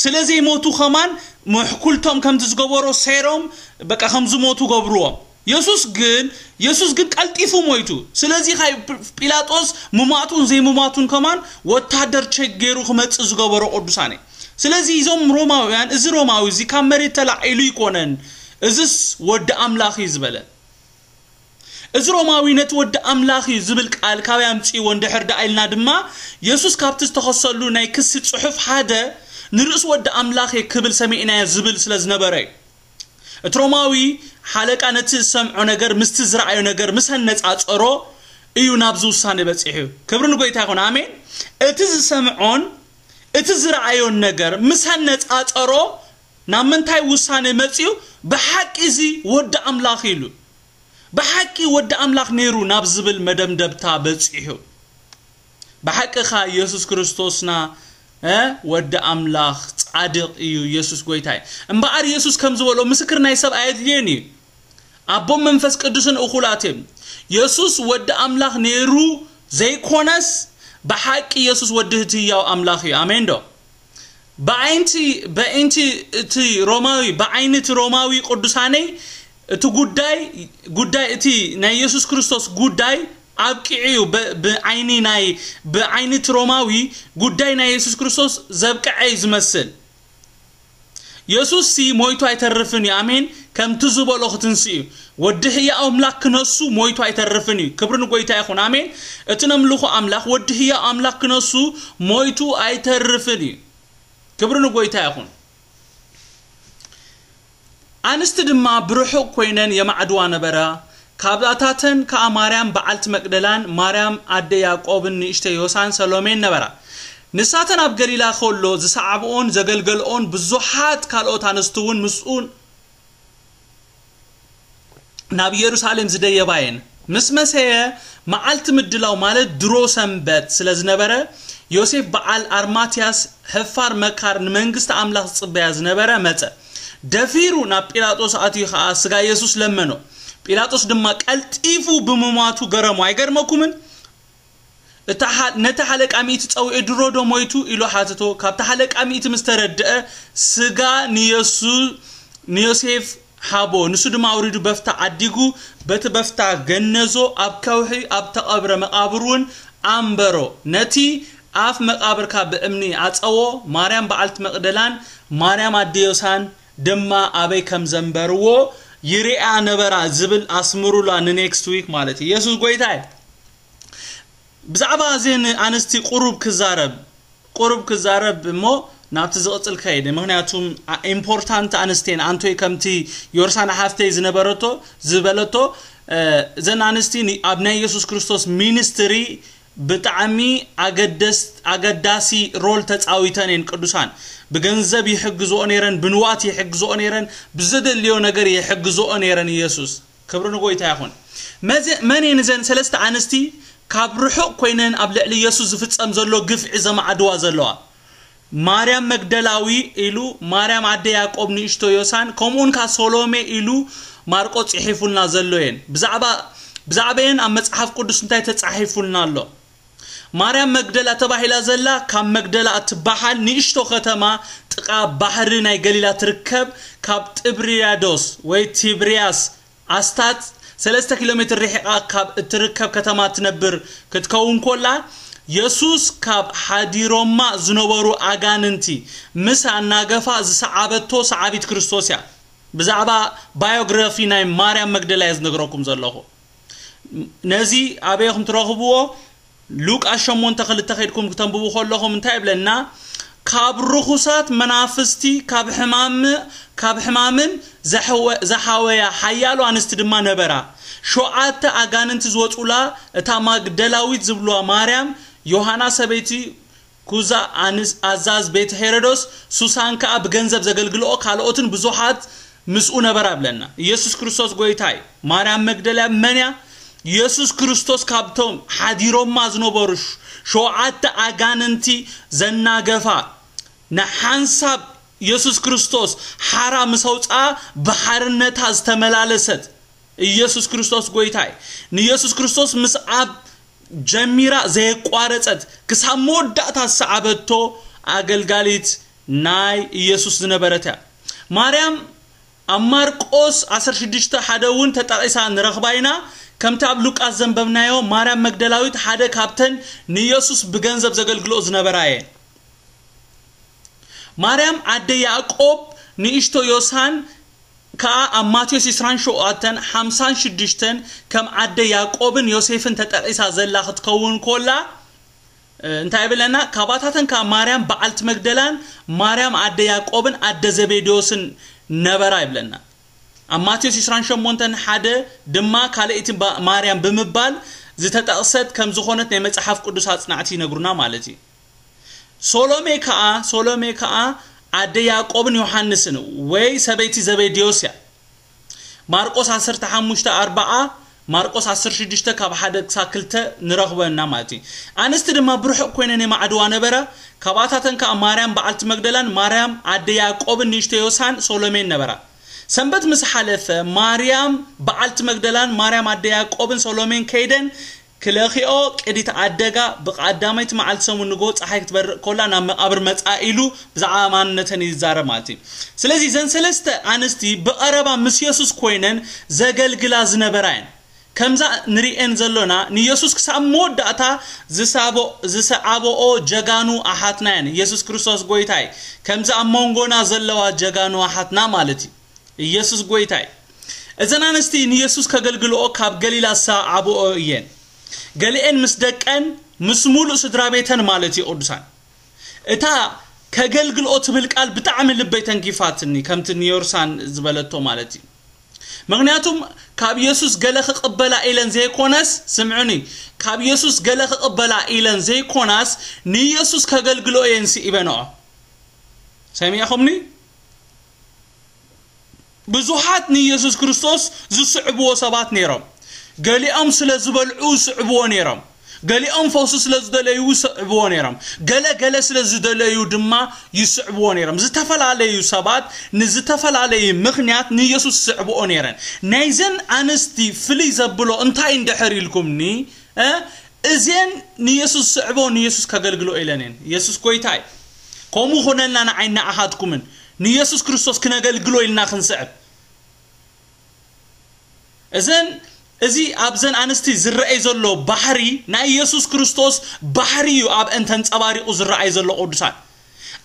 ስለ ዘይሞቱ ከማን ምሕኩልቶም ከምቲ ዝገበሮ ሰይሮም በቃ ከም ዝሞቱ ገብርዎም። የሱስ ግን፣ የሱስ ግን ቀልጢፉ ሞይቱ። ስለዚ ኻይ ጲላጦስ ምማቱን ዘይምማቱን ከማን ወታደር ቸክ ገይሩ ክመጽእ ዝገበሮ ቅዱሳን እዩ። ስለዚ እዞም ሮማውያን፣ እዚ ሮማዊ እዚ ካብ መሬት ተላዒሉ ይኮነን፣ እዝስ ወዲ ኣምላኽ እዩ ዝበለ። እዚ ሮማዊ ነቲ ወዲ ኣምላኽ እዩ ዝብል ቃል ካበይ ኣምጺእዎ እንድሕር ደኣ ኢልና ድማ፣ የሱስ ካብቲ ዝተኸሰሉ ናይ ክሲ ጽሑፍ ሓደ ንርእሱ ወዲ ኣምላኽ እየ ክብል ሰሚዕናዮ ዝብል ስለ ዝነበረ እዩ። እቲ ሮማዊ ሓለቃ ነቲ ዝሰምዖ ነገር ምስቲ ዝረኣዮ ነገር ምስ ኣነጻጸሮ እዩ ናብዚ ውሳኔ በጺሑ። ክብሪ ንጎይታ ይኹን። ኣሜን። እቲ ዝሰምዖን እቲ ዝረኣዮን ነገር ምስ ኣነጻጸሮ ናብ ምንታይ ውሳኔ መጺኡ? ብሓቂ እዚ ወዲ ኣምላኽ ኢሉ። ብሓቂ ወዲ ኣምላኽ ነይሩ ናብ ዝብል መደምደምታ በጺሑ። ብሓቂ ኸኣ የሱስ ክርስቶስና፣ እ፣ ወዲ ኣምላኽ ጻድቕ እዩ፣ የሱስ ጎይታ እዩ። እምበኣር የሱስ ከም ዝበሎ ምስክር ናይ ሰብ ኣየድልዮን እዩ። ኣቦን መንፈስ ቅዱስን እኹላት እዮም። የሱስ ወዲ ኣምላኽ ነይሩ ዘይኮነስ፣ ብሓቂ የሱስ ወዲ እቲ ህያው ኣምላኽ እዩ። ኣሜን ዶ? ብዓይንቲ፣ ብዓይንቲ እቲ ሮማዊ፣ ብዓይኒ እቲ ሮማዊ ቅዱሳነይ፣ እቲ ጉዳይ፣ ጉዳይ እቲ ናይ የሱስ ክርስቶስ ጉዳይ ኣብቂዑ እዩ። ብ-፣ ብዓይኒ ናይ፣ ብዓይኒ እቲ ሮማዊ ጉዳይ ናይ የሱስ ክርስቶስ ዘብቅዐ እዩ ዝመስል። የሱስ ሲ ሞይቱ ኣይተርፍን እዩ። ኣሜን። ከምቲ ዝበሎ ክትንስእ እዩ። ወዲ ህያው ኣምላኽ ክነሱ ሞይቱ ኣይተርፍን እዩ። ክብሪ ንጎይታ ይኹን። ኣሜን። እቲ ነምልኾ ኣምላኽ፣ ወዲ ህያው ኣምላኽ ክነሱ ሞይቱ ኣይተርፍን እዩ። ክብሪ ንጎይታ ይኹን። ኣንስቲ ድማ ብርሑቕ ኮይነን የማዕድዋ ነበራ። ካብኣታተን ከኣ ማርያም በዓልቲ መቅደላን ማርያም ኣደ ያዕቆብን ንእሽተይ ዮሳን ሰሎሜን ነበራ። ንሳተን ኣብ ገሊላ ከሎ ዝሰዓብኦን ዘገልገልኦን ብዙሓት ካልኦት ኣንስቲ እውን ምስኡ ናብ ኢየሩሳሌም ዝደየባ እየን። ምስ መሰየ መዓልቲ ምድላው ማለት ድሮ ሰንበት ስለ ዝነበረ፣ ዮሴፍ በዓል ኣርማትያስ ሕፋር መካር ንመንግስቲ ኣምላኽ ዝጽበያ ዝነበረ መጸ። ደፊሩ ናብ ጲላጦስ ኣትዩ ኸዓ ስጋ የሱስ ለመኖ። ጲላጦስ ድማ ቀልጢፉ ብምሟቱ ገረሞ። ኣይገርመኩምን? እታ ሓ- ነቲ ሓለቃ ሚእቲ ጸዊዑ፣ ድሮ ዶ ሞይቱ ኢሉ ሓተቶ። ካብቲ ሓለቃ ሚእቲ ምስ ተረድአ፣ ስጋ ንየሱ ንዮሴፍ ሃቦ። ንሱ ድማ ኣውሪዱ በፍታ ዓዲጉ፣ በቲ በፍታ ገነዞ፣ ኣብ ከውሒ ኣብ ተቐብረ መቓብር እውን ኣንበሮ። ነቲ ኣፍ መቓብርካ ብእምኒ ኣጸዎ። ማርያም በዓልቲ መቕደላን ማርያም ኣደ ዮሳን ድማ ኣበይ ከም ዘንበርዎ ይሪኣ ነበራ ዝብል ኣስምሩላ ንኔክስት ዊክ ማለት እዩ። የሱስ ጎይታ እዩ። ብዛዕባ እዘን ኣንስቲ ቁሩብ ክዛረብ ቁሩብ ክዛረብ እሞ ናብቲ ዝቕጽል ከይደ። ምክንያቱም ኢምፖርታንት ኣንስቴን ኣንቶይ ከምቲ ዮርሳና ሓፍተይ ዝነበረቶ ዝበለቶ እዘን ኣንስቲ ኣብ ናይ የሱስ ክርስቶስ ሚኒስትሪ ብጣዕሚ ኣገዳሲ ሮል ተፃዊተን እየን። ቅዱሳን ብገንዘብ ይሕግዝኦ ነይረን፣ ብንዋት ይሕግዝኦ ነይረን፣ ብዝደልዮ ነገር ይሕግዝኦ ነይረን። ኢየሱስ ክብሪ ንጎይታ ይኹን። መን እየን እዘን ሰለስተ ኣንስቲ? ካብ ርሑቕ ኮይነን ኣብ ልዕሊ ኢየሱስ ዝፍጸም ዘሎ ግፍዒ ዘማዕድዋ ዘለዋ። ማርያም መግደላዊ ኢሉ ማርያም ኣደ ያዕቆብ ንእሽቶ ዮሳን ከምኡውን ካ ሶሎሜ ኢሉ ማርቆስ ጽሒፉልና ዘሎ እየን። ብዛዕባ ብዛዕባየን ኣብ መጽሓፍ ቅዱስ እንታይ ተጻሒፉልና ኣሎ? ማርያም መግደላ ተባሂላ ዘላ ካብ መግደላ እትበሃል ንእሽቶ ከተማ ጥቓ ባሕሪ ናይ ገሊላ ትርከብ፣ ካብ ጥብርያዶስ ወይ ቲብርያስ ኣስታት ሰለስተ ኪሎ ሜትር ርሒቓ ካብ እትርከብ ከተማ ትነብር ክትከውን ኮላ፣ የሱስ ካብ ሓዲሮማ ዝነበሩ ኣጋንንቲ ምስ ኣናገፋ ዝሰዓበቶ ሰዓቢት ክርስቶስ እያ። ብዛዕባ ባዮግራፊ ናይ ማርያም መግደላ እየ ዝነግረኩም ዘለኹ። ነዚ ኣበይ ኢኹም ትረኽብዎ? ሉቃስ ሸሞንተ ክልተ ከይድኩም ክተንብቡ ከለኹም እንታይ ይብለና? ካብ ርኹሳት መናፍስቲ ካብ ሕማም ካብ ሕማምን ዘሐወ- ዘሓወያ ሓያሎ ኣንስቲ ድማ ነበራ። ሸውዓተ ኣጋንንቲ ዝወፁላ እታ ማግደላዊት ዝብልዋ ማርያም፣ ዮሃና ሰበይቲ ኩዛ ኣንስ ኣዛዝ ቤት ሄሮዶስ፣ ሱሳን ከኣ ብገንዘብ ዘገልግልኦ ካልኦትን ብዙሓት ምስኡ ነበራ ይብለና። ኢየሱስ ክርስቶስ ጎይታ እዩ። ማርያም መግደላ መን እያ? ኢየሱስ ክርስቶስ ካብቶም ሓዲሮማ ዝነበሩ ሸውዓተ ኣጋንንቲ ዘናገፋ፣ ንሓንሳብ ኢየሱስ ክርስቶስ ሓራ ምስ ኣውፅኣ ብሓርነታ ዝተመላለሰት ኢየሱስ ክርስቶስ ጎይታ እዩ። ንኢየሱስ ክርስቶስ ምስዓብ ጀሚራ ዘየቋረጸት ክሳብ መወዳእታ ዝሰዓበቶ ኣገልጋሊት ናይ ኢየሱስ ዝነበረት እያ። ማርያም ኣብ ማርቆስ ዓሰርተ ሽዱሽተ ሓደ እውን ተጠቒሳ ንረኽባ ኢና። ከምቲ ኣብ ሉቃስ ዘንበብናዮ ማርያም መግደላዊት ሓደ ካብተን ንኢየሱስ ብገንዘብ ዘገልግልኦ ዝነበራ እየን። ማርያም ኣደ ያዕቆብ ንእሽቶ ዮሳን ከኣ ኣብ ማቴዎስ ዕስራን ሸውዓተን ሓምሳን ሽዱሽተን ከም ኣደ ያዕቆብን ዮሴፍን ተጠቒሳ ዘላ ክትከውን ኮላ እንታይ ይብለና? ካባታተን ከኣ ማርያም በዓልቲ መግደላን ማርያም ኣደ ያዕቆብን ኣደ ዘቤዴዎስን ነበራ ይብለና። ኣብ ማቴዎስ ዕስራን ሸሞንተን ሓደ ድማ ካልኣይቲ ማርያም ብምባል ዝተጠቕሰት ከም ዝኾነት ናይ መጽሓፍ ቅዱስ ኣጽናዕቲ ይነግሩና ማለት እዩ። ሶሎሜ ከኣ ሶሎሜ ከኣ ኣደ ያዕቆብን ዮሃንስን ወይ ሰበይቲ ዘቤዴዎስ እያ። ማርቆስ ዓሰርተ ሓሙሽተ ኣርብዓ፣ ማርቆስ ዓሰርተ ሽዱሽተ ካብ ሓደ ክሳብ ክልተ ንረኽበና ማለት እዩ። ኣንስቲ ድማ ብርሑቕ ኮይነን የማዕድዋ ነበራ። ካብኣታተን ከኣ ማርያም በዓልቲ መግደላን ማርያም ኣደ ያዕቆብን ንእሽቶ ዮሳን ሶሎሜን ነበራ። ሰንበት ምስ ሓለፈ ማርያም በዓልቲ መግደላን ማርያም ኣደ ያዕቆብን ሶሎሜን ከይደን ክለኺኦ ቅዲት ዓደጋ ብቐዳመይቲ መዓልቲ ሰሙን ንግሆ ጸሓይ ክትበርቕ ኮላ ናብ መቓብር መጻ ኢሉ ብዛዕባ ማንነተን እዩ ዝዛረብ ማለት እዩ። ስለዚ እዘን ሰለስተ ኣንስቲ ብቐረባ ምስ የሱስ ኮይነን ዘገልግላ ዝነበራ እየን። ከምዛ ንርእየን ዘሎና ንየሱስ ክሳብ መወዳእታ ዝሳቦ- ዝሰዓበኦ ጀጋኑ ኣሓትና እየን። ኢየሱስ ክርስቶስ ጎይታ እዩ። ከምዚ ኣብ መንጎና ዘለዋ ጀጋኑ ኣሓትና ማለት እዩ። ኢየሱስ ጎይታ እዩ። እዘን ኣንስቲ ንየሱስ ከገልግልኦ ካብ ገሊላ ዝሰዓብኦ እየን። ገሊኤን ምስ ደቀን ምስ ሙሉእ ስድራ ቤተን ማለት እዩ። ቅዱሳን እታ ከገልግልኦ ትብል ቃል ብጣዕሚ ልበይ ተንኪፋትኒ ከምቲ ንዮርሳን ዝበለቶ ማለት እዩ። ምክንያቱም ካብ የሱስ ገለ ክቕበላ ኢለን ዘይኮነስ ስምዑኒ፣ ካብ የሱስ ገለ ክቕበላ ኢለን ዘይኮናስ ንየሱስ ከገልግልኦ እየን ስኢበንኦ። ሰሚዕኹምኒ? ብዙሓት ንኢየሱስ ክርስቶስ ዝስዕብዎ ሰባት ነይሮም። ገሊኦም ስለ ዝበልዑ ዝስዕብዎ ነይሮም። ገሊኦም ፈውሲ ስለ ዝደለዩ ይስዕብዎ ነይሮም። ገለ ገለ ስለ ዝደለዩ ድማ ይስዕብዎ ነይሮም። ዝተፈላለዩ ሰባት ንዝተፈላለዩ ምኽንያት ንኢየሱስ ይስዕብዎ ነይረን። ናይዘን ኣንስቲ ፍልይ ዘብሎ እንታይ እንድሕር ኢልኩምኒ፣ እ፣ እዘን ንኢየሱስ ዝስዕቦ ንኢየሱስ ከገልግሎ ኢለን እየን። ኢየሱስ ጎይታ እዩ። ከምኡ ኾነልና ንዓይ ንኣኻትኩምን ንኢየሱስ ክርስቶስ ክነገልግሎ ኢልና ክንስዕብ። እዘን፣ እዚ ኣብዘን ኣንስቲ ዝረኣይ ዘሎ ባህሪ ናይ ኢየሱስ ክርስቶስ ባህሪ እዩ። ኣብአን ተንጸባሪቑ ዝረኣይ ዘሎ ቅዱሳን፣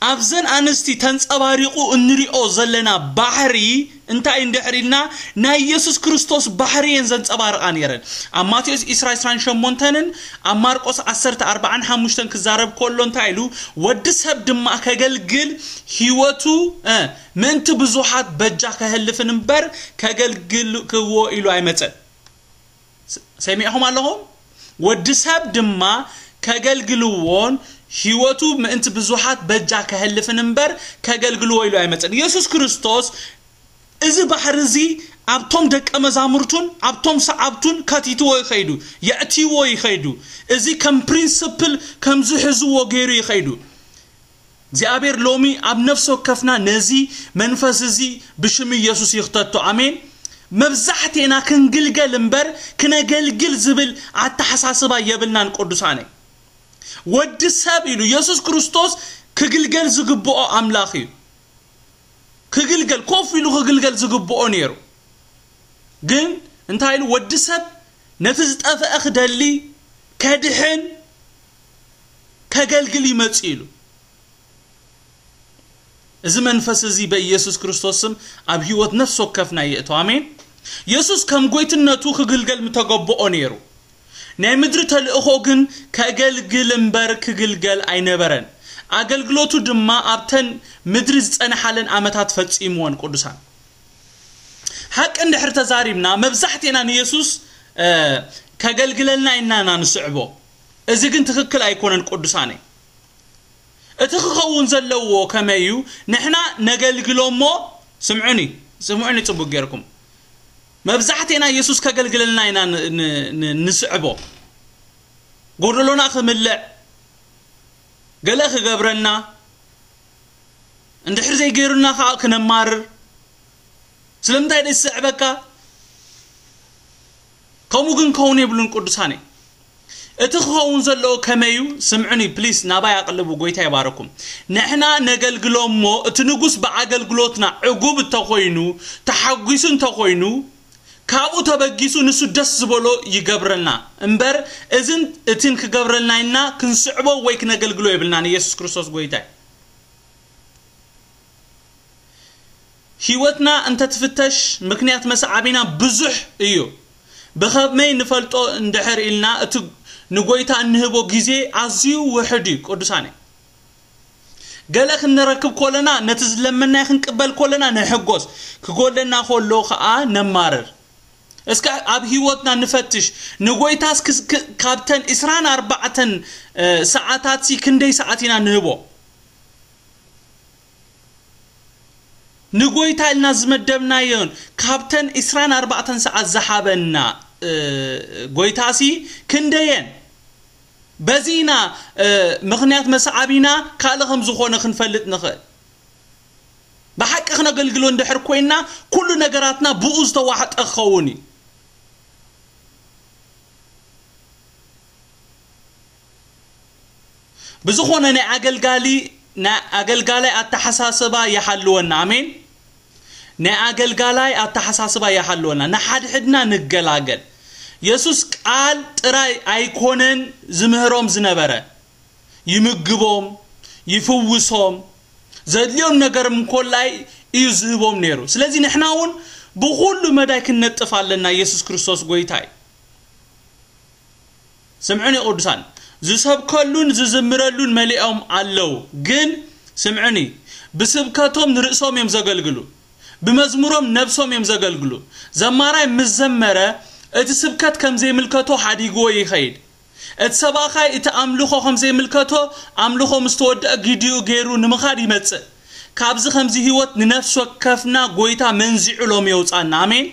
ኣብዘን ኣንስቲ ተንጸባሪቑ እንሪኦ ዘለና ባህሪ እንታይ እንድሕር ኢልና፣ ናይ ኢየሱስ ክርስቶስ ባህሪ እየን ዘንጸባርቓ ነይረን። ኣብ ማቴዎስ ዕስራ ዕስራን ሸሞንተንን ኣብ ማርቆስ ዓሰርተ ኣርባዓን ሓሙሽተን ክዛረብ ከሎ እንታይ ኢሉ? "ወዲ ሰብ ድማ ከገልግል ህይወቱ፣ እ፣ ምእንቲ ብዙሓት በጃ ከህልፍን እምበር ከገልግልዎ ኢሉ ኣይመጸን።" ስ-፣ ሰሚዕኹም ኣለኹም? "ወዲ ሰብ ድማ ከገልግልዎን ህይወቱ ምእንቲ ብዙሓት በጃ ከህልፍን እምበር ከገልግልዎ ኢሉ ኣይመጸን።" ኢየሱስ ክርስቶስ እዚ ባህሪ እዚ ኣብቶም ደቀ መዛሙርቱን ኣብቶም ሰዓብቱን ከቲትዎ ይኸይዱ፣ የእትይዎ ይኸይዱ። እዚ ከም ፕሪንስፕል ከም ዝሕዝዎ ገይሩ ይኸይዱ። እግዚኣብሔር ሎሚ ኣብ ነፍሲ ወከፍና ነዚ መንፈስ እዚ ብሽም ኢየሱስ ይኽተቶ። ኣሜን። መብዛሕቴና ክንግልገል እምበር ክነገልግል ዝብል ኣተሓሳስባ የብልናን ቅዱሳነይ። ወዲ ሰብ ኢሉ ኢየሱስ ክርስቶስ ክግልገል ዝግብኦ ኣምላኽ እዩ። ክግልገል፣ ኮፍ ኢሉ ክግልገል ዝግብኦ ነይሩ። ግን እንታይ ኢሉ? "ወዲ ሰብ ነቲ ዝጠፍአ ክደሊ፣ ከድሕን፣ ከገልግል ይመጽእ" ኢሉ። እዚ መንፈስ እዚ በኢየሱስ ክርስቶስ ስም ኣብ ህይወት ነፍሲ ወከፍና ይእቶ። ኣሜን። ኢየሱስ ከም ጎይትነቱ ክግልገል ምተገብኦ ነይሩ። ናይ ምድሪ ተልእኾ ግን ከገልግል እምበር ክግልገል ኣይነበረን። ኣገልግሎቱ ድማ ኣብተን ምድሪ ዝጸንሓለን ዓመታት ፈጺምዎን። ቅዱሳን፣ ሓቂ እንድሕር ተዛሪብና መብዛሕቴና ንኢየሱስ፣ እ፣ ከገልግለልና ኢና ኢና ንስዕቦ። እዚ ግን ትኽክል ኣይኮነን ቅዱሳነይ። እቲ ክኸውን ዘለዎ ከመይ እዩ? ንሕና ነገልግሎ እሞ፣ ስምዑኒ፣ ስምዑኒ ጽቡቅ ጌርኩም። መብዛሕቴና ኢየሱስ ከገልግለልና ኢና ን-፣ ን-፣ ን-፣ ንስዕቦ። ጎደሎና ክምልእ፣ ገለ ክገብረልና፣ እንድሕር ዘይገይሩና ከዓ ክነማርር። ስለምንታይ ደስ ዝስዕበካ? ከምኡ ግን ክኸውን የብሉን ቅዱሳነይ። እቲ ክኸውን ዘለዎ ከመይ እዩ? ስምዑኒ ፕሊስ፣ ናባይ ኣቕልቡ፣ ጎይታ ይባረኩም። ንሕና ነገልግሎ እሞ፣ እቲ ንጉስ ብኣገልግሎትና ዕጉብ እንተኾይኑ፣ ተሓጒሱ እንተኾይኑ፣ ካብኡ ተበጊሱ ንሱ ደስ ዝበሎ ይገብረልና እምበር፣ እዝን እትን ክገብረልና ኢልና ክንስዕቦ ወይ ክነገልግሎ የብልናን። ኢየሱስ ክርስቶስ ጎይታ እዩ። ህይወትና እንተትፍተሽ ምክንያት መሰዓቢና ብዙሕ እዩ። ብኸመይ ንፈልጦ እንድሕር ኢልና፣ እቲ ንጎይታ እንህቦ ግዜ ኣዝዩ ውሑድ እዩ። ቅዱሳነይ፣ ገለ ክንረክብ ኮለና፣ ነቲ ዝለመናዮ ክንቅበል ኮለና ንሕጎስ፣ ክጎለና ኮሎ ከኣ ነማርር። እስከ ኣብ ህይወትና ንፈትሽ። ንጎይታስ ክስ-፣ ክ-፣ ካብተን ዕስራን ኣርባዕተን፣ እ፣ ሰዓታትሲ ክንደይ ሰዓት ኢና ንህቦ? ንጎይታ ኢልና ዝመደብናዮን ካብተን ዕስራን ኣርባዕተን ሰዓት ዝሃበና፣ እ፣ ጎይታሲ ክንደየን? በዚ ኢና፣ እ፣ ምኽንያት መሰዓቢና ካልእ ከም ዝኾነ ክንፈልጥ ንኽእል። ብሓቂ ክነገልግሎ እንድሕር ኮይንና፣ ኩሉ ነገራትና ብኡ ዝተዋሕጠ ክኸውን እዩ። ብዝኾነ ናይ ኣገልጋሊ፣ ናይ ኣገልጋላይ ኣተሓሳስባ ይሓልወና። ኣሜን። ናይ ኣገልጋላይ ኣተሓሳስባ ይሓልወና። ንሓድሕድና ንገላገል። የሱስ ቃል ጥራይ ኣይኮነን ዝምህሮም ዝነበረ። ይምግቦም፣ ይፍውሶም፣ ዘድልዮም ነገር እንኮላይ እዩ ዝህቦም ነይሩ። ስለዚ ንሕና እውን ብኹሉ መዳይ ክንነጥፍ ኣለና። ኢየሱስ ክርስቶስ ጎይታ እዩ። ስምዑኒ ቅዱሳን፣ ዝሰብከሉን ዝዝምረሉን መሊኦም ኣለዉ። ግን ስምዑኒ፣ ብስብከቶም ንርእሶም እዮም ዘገልግሉ፣ ብመዝሙሮም ነብሶም እዮም ዘገልግሉ። ዘማራይ ምስ ዘመረ፣ እቲ ስብከት ከም ዘይምልከቶ ሓዲግዎ ይኸይድ። እቲ ሰባኻይ እቲ ኣምልኾ ከም ዘይምልከቶ፣ ኣምልኾ ምስ ተወድአ ግዲኡ ገይሩ ንምኻድ ይመጽእ። ካብዚ ከምዚ ህይወት ንነፍሲ ወከፍና ጎይታ መንዚዑ ሎም የውጻና። ኣሜን።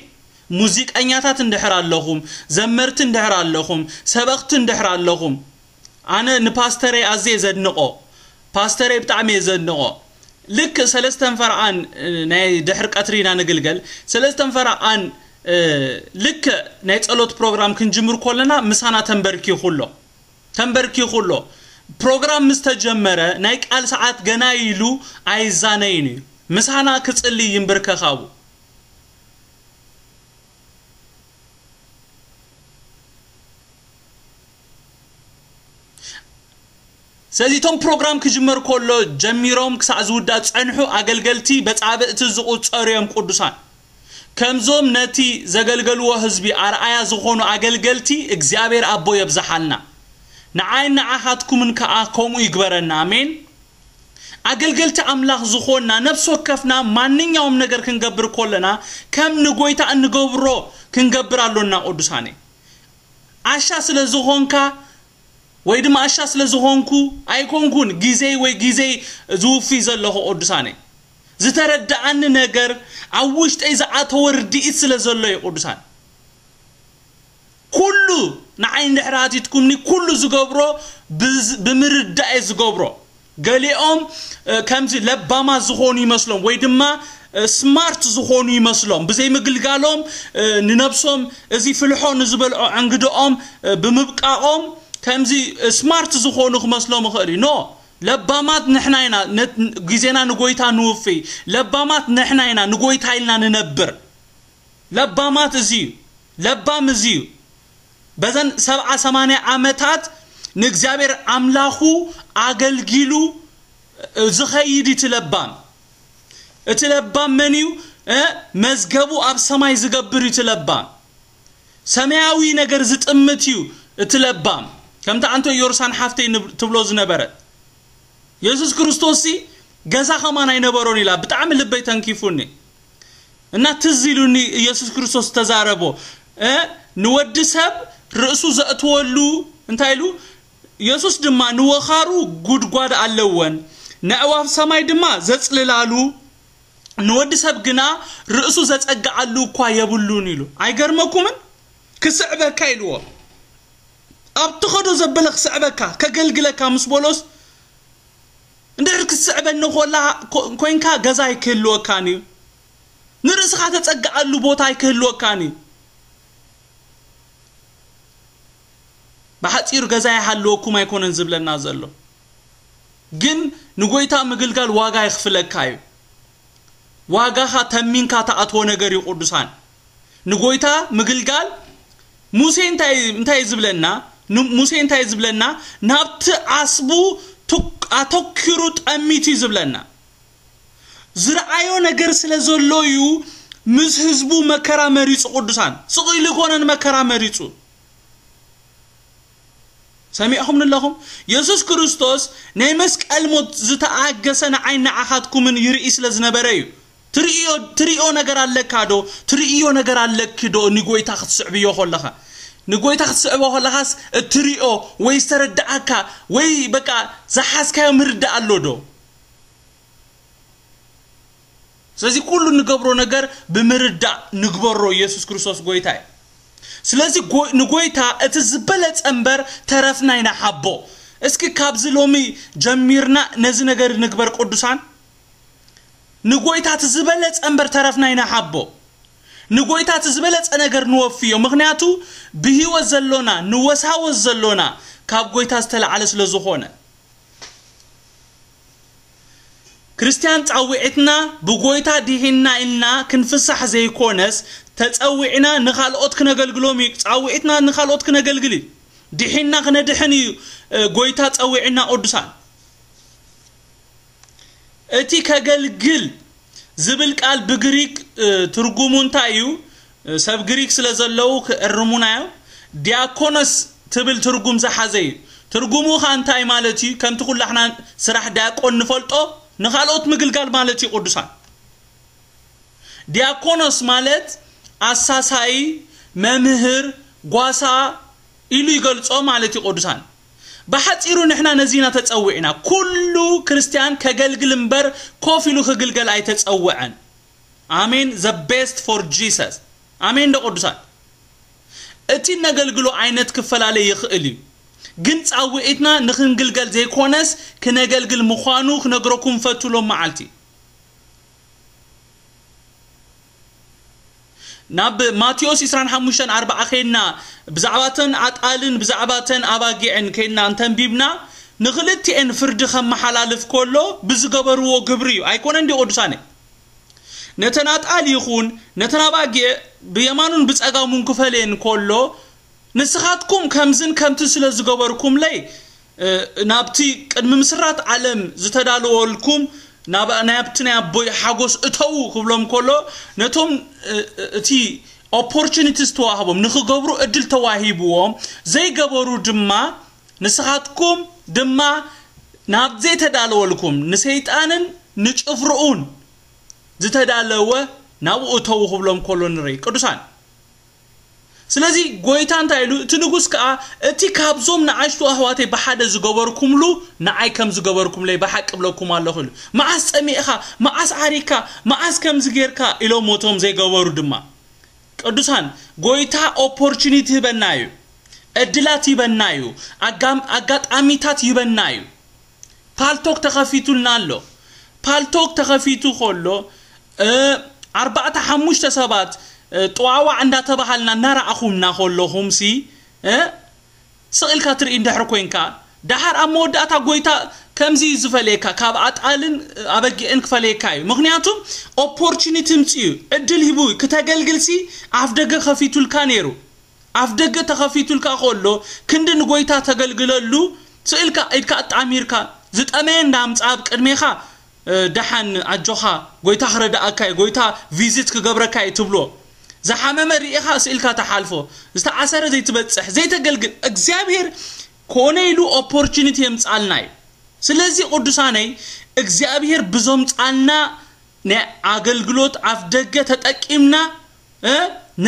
ሙዚቀኛታት እንድሕር ኣለኹም፣ ዘመርቲ እንድሕር ኣለኹም፣ ሰበኽቲ እንድሕር ኣለኹም፣ ኣነ ንፓስተረይ ኣዝየ ዘድንቖ፣ ፓስተረይ ብጣዕሚ እየ ዘድንቖ። ልክእ ሰለስተን ፈረቓን፣ እ፣ ናይ ድሕሪ ቀትሪ ኢና ንግልገል። ሰለስተን ፈረቓን፣ እ፣ ልክእ ናይ ጸሎት ፕሮግራም ክንጅምር ከለና ምሳና ተንበርኪኹ ኣሎ። ተንበርኪኹ ኣሎ። ፕሮግራም ምስ ተጀመረ ናይ ቃል ሰዓት ገና ኢሉ ኣይዛነይን እዩ። ምሳና ክጽሊ ይንብርከኽ ኣብኡ። ስለዚ እቶም ፕሮግራም ክጅመር ከሎ ጀሚሮም ክሳዕ ዝውዳእ ዝጸንሑ ኣገልገልቲ በጻብእቲ ዝቑጸሩ እዮም ቅዱሳን። ከምዞም ነቲ ዘገልገልዎ ህዝቢ ኣርኣያ ዝኾኑ ኣገልገልቲ እግዚኣብሔር ኣቦ የብዝሓልና። ንዓይን ንዓኻትኩምን ከኣ ከምኡ ይግበረና። ኣሜን። ኣገልገልቲ ኣምላኽ ዝኾንና ነፍሲ ወከፍና ማንኛውም ነገር ክንገብር ከለና ከም ንጎይታ እንገብሮ ክንገብር ኣሎና ቅዱሳነይ። ኣሻ ስለ ዝኾንካ ወይ ድማ ኣሻ ስለ ዝኾንኩ ኣይኮንኩን ግዜይ ወይ ግዜይ ዝውፊ ዘለኹ ቅዱሳነይ። ዝተረድኣኒ ነገር ኣብ ውሽጠይ ዝኣተወ ርድኢት ስለ ዘሎ እዩ ቅዱሳን። ኩሉ ንዓይ እንድሕር ኣቲትኩምኒ ኩሉ ዝገብሮ ብዝ-፣ ብምርዳእ እየ ዝገብሮ። ገሊኦም፣ እ፣ ከምዚ ለባማት ዝኾኑ ይመስሎም ወይ ድማ፣ እ፣ ስማርት ዝኾኑ ይመስሎም። ብዘይ ምግልጋሎም፣ እ፣ ንነብሶም እዚ ፍልሖ ንዝበልዖ ዕንግድኦም፣ እ፣ ብምብቃቖም ከምዚ፣ እ፣ ስማርት ዝኾኑ ክመስሎም ይኽእል እዩ። ኖ፣ ለባማት ንሕና ኢና። ነት-፣ ግዜና ንጎይታ ንውፍይ። ለባማት ንሕና ኢና፣ ንጎይታ ኢልና ንነብር። ለባማት እዚ እዩ። ለባም እዚ እዩ። በዘን ሰብዓ ሰማንያ ዓመታት ንእግዚኣብሔር ኣምላኹ ኣገልጊሉ ዝኸይድ እቲ ለባም። እቲ ለባም መን እዩ? እ፣ መዝገቡ ኣብ ሰማይ ዝገብር እዩ እቲ ለባም። ሰማያዊ ነገር ዝጥምት እዩ እቲ ለባም። ከምቲ ኣንቶ ዮርሳን ሓፍተይ ንብ-፣ ትብሎ ዝነበረት። የሱስ ክርስቶስ ሲ ገዛ ከማን ኣይነበሮን ኢላ። ብጣዕሚ ልበይ ተንኪፉኒ። እና ትዝ ኢሉኒ ኢየሱስ ክርስቶስ ዝተዛረቦ፣ እ፣ ንወዲ ሰብ ርእሱ ዘእትወሉ እንታይ ኢሉ? ኢየሱስ ድማ ንወኻሩ ጉድጓድ ኣለወን፣ ነዕዋፍ ሰማይ ድማ ዘጽልላሉ፣ ንወዲ ሰብ ግና ርእሱ ዘጸግዓሉ እኳ የብሉን ኢሉ። ኣይገርመኩምን? ክስዕበካ ኢልዎ። ኣብ ትኸዶ ዘበለ ክስዕበካ፣ ከገልግለካ ምስ በሎስ፣ እንድሕር ክትስዕበኒ ኮላ ኮ-፣ ኮንካ ገዛ ኣይክህልወካን እዩ። ንርእስኻ ተጸግዓሉ ቦታ ኣይክህልወካን እዩ። ብሓጺሩ ገዛ ይሃልወኩም ኣይኮነን ዝብለና ዘሎ። ግን ንጎይታ ምግልጋል ዋጋ የኽፍለካ እዩ። ዋጋኻ ተሚንካ ትኣትዎ ነገር እዩ ቅዱሳን። ንጎይታ ምግልጋል ሙሴ እንታይ፣ እንታይ ዝብለና? ን-፣ ሙሴ እንታይ ዝብለና? ናብቲ ዓስቡ ቱክ-፣ ኣተኪሩ ጠሚቱ እዩ ዝብለና። ዝረኣዮ ነገር ስለ ዘሎ እዩ ምስ ህዝቡ መከራ መሪጹ ቅዱሳን። ስቕ ኢሉ ይኮነን መከራ መሪጹ። ሰሚዕኹምኒ ኣለኹም? የሱስ ክርስቶስ ናይ መስቀል ሞት ዝተኣገሰ ንዓይ ንዓኻትኩምን ይርኢ ስለ ዝነበረ እዩ። ትርእዮ፣ ትርእዮ ነገር ኣለካ ዶ? ትርእዮ ነገር ኣለኪ ዶ? ንጎይታ ክትስዕብዮ ከለኻ፣ ንጎይታ ክትስዕቦ ከለኻስ እትርእዮ ወይ ዝተረድኣካ ወይ በቃ ዝሓዝካዮ ምርዳእ ኣሎ ዶ? ስለዚ ኩሉ ንገብሮ ነገር ብምርዳእ ንግበሮ። ኢየሱስ ክርስቶስ ጎይታ እዩ። ስለዚ ጎ-፣ ንጎይታ እቲ ዝበለጸ እምበር ተረፍና ኢና ሓቦ። እስኪ ካብዚ ሎሚ ጀሚርና ነዚ ነገር ንግበር ቅዱሳን። ንጎይታ እቲ ዝበለጸ እምበር ተረፍና ኢና ሓቦ። ንጎይታ እቲ ዝበለጸ ነገር ንወፍዮ። ምኽንያቱ ብህይወት ዘሎና፣ ንወሳወስ ዘሎና ካብ ጎይታ ዝተለዓለ ስለ ዝኾነ። ክርስትያን ጻውዒትና ብጎይታ ድሒንና ኢልና ክንፍሳሕ ዘይኮነስ፣ ተጸዊዕና ንኻልኦት ክነገልግሎም እዩ። ጻውዒትና ንኻልኦት ክነገልግል እዩ። ድሒንና ክነድሕን እዩ፣ እ፣ ጎይታ ጸዊዕና ቅዱሳን። እቲ ከገልግል ዝብል ቃል ብግሪክ፣ እ፣ ትርጉሙ እንታይ እዩ? እ፣ ሰብ ግሪክ ስለ ዘለዉ ክእርሙና እዮም። ዲያኮኖስ ትብል ትርጉም ዝሓዘ እዩ። ትርጉሙ ኸኣ እንታይ ማለት እዩ? ከምቲ ኩላሕና ስራሕ ዲያቆን ንፈልጦ፣ ንኻልኦት ምግልጋል ማለት እዩ ቅዱሳን። ዲያቆኖስ ማለት ኣሳሳይ፣ መምህር፣ ጓሳ ኢሉ ይገልጾ ማለት እዩ ቅዱሳን። ብሓጺሩ ንሕና ነዚ ኢና ተጸዊዕና። ኩሉ ክርስትያን ከገልግል እምበር ኮፍ ኢሉ ክግልገል ኣይተጸውዐን። ኣሜን። The best for Jesus። ኣሜን ዶ ቅዱሳን? እቲ ነገልግሎ ዓይነት ክፈላለ ይኽእል እዩ፣ ግን ጻውዒትና ንኽንግልገል ዘይኮነስ ክነገልግል ምዃኑ ክነግረኩም ፈቱ ሎም መዓልቲ። ናብ ማቴዎስ ዕስራን ሓሙሽተን ኣርባዓ ኸይድና ብዛዕባተን ኣጣልን ብዛዕባተን ኣባጊዕን ከይድና እንተንቢብና፣ ንኽልቲኤን ፍርዲ ከመሓላልፍ ከሎ ብዝገበርዎ ግብሪ እዩ። ኣይኮነን ድዩ ቅዱሳነ? ነተን ኣጣል ይኹን ነተን ኣባጊዕ ብየማኑን ብጸጋሙን ክፈልየን ከሎ፣ ንስኻትኩም ከምዝን ከምቲ ስለ ዝገበርኩምለይ፣ እ፣ ናብቲ ቅድሚ ምስራት ዓለም ዝተዳለወልኩም ናብ፣ ናብቲ ናይ ኣቦይ ሓጎስ እተዉ ክብሎም ከሎ፣ ነቶም፣ እ፣ እ፣ እቲ ኦፖርቹኒቲ ዝተዋህቦም ንኽገብሩ እድል ተዋሂብዎም ዘይገበሩ ድማ፣ ንስኻትኩም ድማ ናብ ዘይተዳለወልኩም ንሰይጣንን ንጭፍርኡን ዝተዳለወ ናብኡ እተዉ ክብሎም ከሎ ንርኢ ቅዱሳን። ስለዚ ጎይታ እንታይ ኢሉ? እቲ ንጉስ ከኣ፣ "እቲ ካብዞም ንኣሽቱ ኣሕዋተይ ብሓደ ዝገበርኩምሉ ንዓይ ከም ዝገበርኩምለይ ብሓቂ እብለኩም ኣለኹ" ኢሉ። "መዓስ ጸሚእኻ? መዓስ ዓሪካ? መዓስ ከምዚ ጌርካ?" ኢሎም ሞቶም ዘይገበሩ ድማ። ቅዱሳን፣ ጎይታ ኦፖርቹኒቲ ይህበና እዩ፣ ዕድላት ይህበና እዩ፣ ኣጋም-፣ ኣጋጣሚታት ይህበና እዩ። ፓልቶክ ተኸፊቱልና ኣሎ። ፓልቶክ ተኸፊቱ ከሎ፣ እ፣ ኣርባዕተ ሓሙሽተ ሰባት፣ እ፣ ጥዋዋዕ እንዳተባሃልና እናረኣኹምና ከለኹምሲ፣ እ፣ ስቕ ኢልካ ትርኢ እንድሕር ኮንካ፣ ደሓር ኣብ መወዳእታ ጎይታ ከምዚ እዩ ዝፈልየካ፣ ካብ ኣጣልን ኣበጊዕን ክፈልየካ እዩ። ምኽንያቱም ኦፖርቹኒቲ ምጽኡ እዩ፣ ዕድል ሂቡ እዩ። ክተገልግልሲ ኣፍ ደገ ከፊቱልካ ነይሩ። ኣፍ ደገ ተኸፊቱልካ ከሎ፣ ክንዲ ንጎይታ ተገልግለሉ፣ ስቕ ኢልካ ኢድካ ኣጣሚርካ፣ ዝጠመየ እንዳምጽኣ ኣብ ቅድሜኻ፣ እ፣ ደሓን ኣጆኻ፣ ጎይታ ክረድኣካ እዩ፣ ጎይታ ቪዚት ክገብረካ እዩ ትብሎ። ዝሓመመ ርኢኻ ስኢልካ ትሓልፎ፣ ዝተዓሰረ ዘይትበጽሕ፣ ዘይተገልግል፣ እግዚኣብሔር ኮነ ኢሉ ኦፖርቹኒቲ የምጽኣልና እዩ። ስለዚ ቅዱሳነይ፣ እግዚኣብሔር ብዞምጽኣልና ናይ ኣገልግሎት ኣፍ ደገ ተጠቂምና፣ እ፣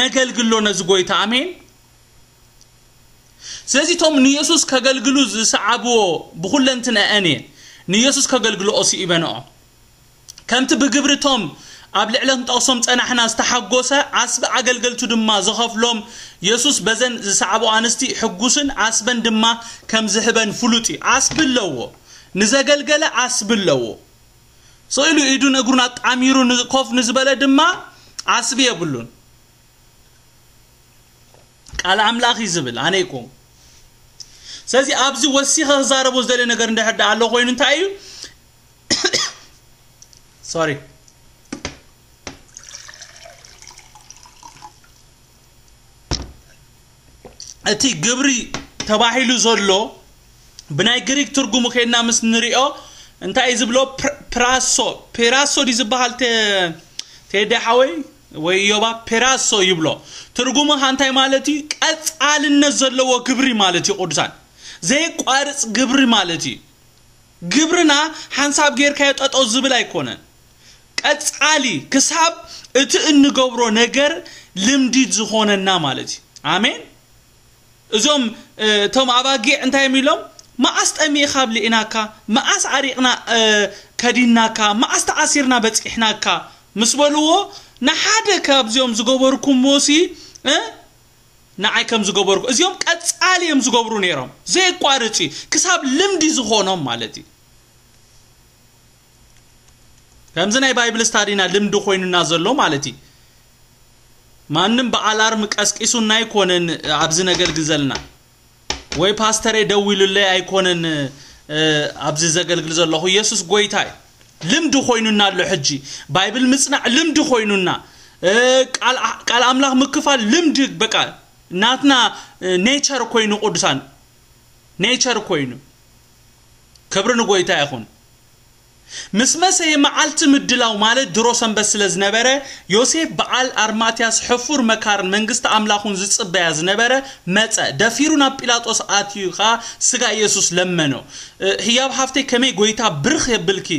ነገልግሎ ነዚ ጎይታ። ኣሜን። ስለዚ እቶም ንየሱስ ከገልግሉ ዝሰዓብዎ ብኹለንትንአን እየን ንየሱስ ከገልግልኦ ስኢበንኦ። ከምቲ ብግብሪ እቶም ኣብ ልዕሊ ክንጠቕሶም ጸናሕና ዝተሓጎሰ ዓስቢ ኣገልገልቱ ድማ ዝኸፍሎም፣ የሱስ በዘን ዝሰዓብኦ ኣንስቲ ሕጉስን ዓስበን ድማ ከም ዝህበን ፍሉጥ እዩ። ዓስቢ ኣለዎ። ንዘገልገለ ዓስቢ ኣለዎ። ስቕ ኢሉ ኢዱን እግሩን ኣጣሚሩ ን-፣ ኮፍ ንዝበለ ድማ ዓስቢ የብሉን። ቃል ኣምላኽ እዩ ዝብል፣ ኣነ ይኮን። ስለዚ ኣብዚ ወሲኸ ክዛረቦ ዝደልየ ነገር እንድሕር ደኣ ኣሎ ኮይኑ እንታይ እዩ? ሶሪ። እቲ ግብሪ ተባሂሉ ዘሎ ብናይ ግሪክ ትርጉሙ ከይድና ምስ ንሪኦ እንታይ እዩ ዝብሎ? ፕ-፣ ፕራሶ፣ ፔራሶ ድዩ ዝበሃል? ተ-፣ ቴዲ ሓወይ ወይ ዮባ፣ ፔራሶ ይብሎ። ትርጉሙ ከ እንታይ ማለት እዩ? ቀጻልነት ዘለዎ ግብሪ ማለት እዩ። ቅዱሳን፣ ዘይቋርጽ ግብሪ ማለት እዩ። ግብርና ሓንሳብ ጌርካዮ ጠጠው ዝብል ኣይኮነን። ቀጻሊ፣ ክሳብ እቲ እንገብሮ ነገር ልምዲ ዝኾነና ማለት እዩ። ኣሜን። እዞም፣ እ፣ እቶም ኣባጊዕ እንታይ እዮም ኢሎም? "መዓስ ጠሚእካ ኣብሊዕናካ? መዓስ ዓሪቕና፣ እ፣ ከዲንናካ? መዓስ ተኣሲርና በጺሕናካ?" ምስ በልዎ፣ "ንሓደ ካብዚኦም ዝገበርኩምዎሲ፣ እ፣ ንዓይ ከም ዝገበርኩ"፣ እዚኦም ቀጻሊ እዮም ዝገብሩ ነይሮም፣ ዘየቋርጽ እዩ፣ ክሳብ ልምዲ ዝኾኖም ማለት እዩ። ከምዚ ናይ ባይብል ስታዲና ልምዲ ኮይኑና ዘሎ ማለት እዩ። ማንም ብኣላርም ቀስቂሱና ኣይኮነን ኣብዚ ነገልግል ዘለና፣ ወይ ፓስተሬ ደዊሉለይ ኣይኮነን፣ እ፣ ኣብዚ ዘገልግል ዘለኹ። የሱስ ጎይታ እዩ። ልምዲ ኮይኑና ኣሎ ሕጂ። ባይብል ምጽናዕ ልምዲ ኮይኑና፣ እ፣ ቃል ኣ-፣ ቃል ኣምላኽ ምክፋል ልምዲ፣ በቃ ናትና፣ እ፣ ኔቸር ኮይኑ፣ ቅዱሳን፣ ኔቸር ኮይኑ። ክብሪ ንጎይታ ይኹን። ምስ መሰየ መዓልቲ ምድላው ማለት ድሮ ሰንበት ስለ ዝነበረ፣ ዮሴፍ በዓል ኣርማትያስ ሕፉር መካርን መንግስቲ ኣምላኹን ዝጽበያ ዝነበረ መጸ። ደፊሩ ናብ ጲላጦስ ኣትዩ ኸኣ ስጋ ኢየሱስ ለመኖ። እ፣ ህያብ ሃፍተይ ከመይ ጎይታ ብርኽ የብልኪ።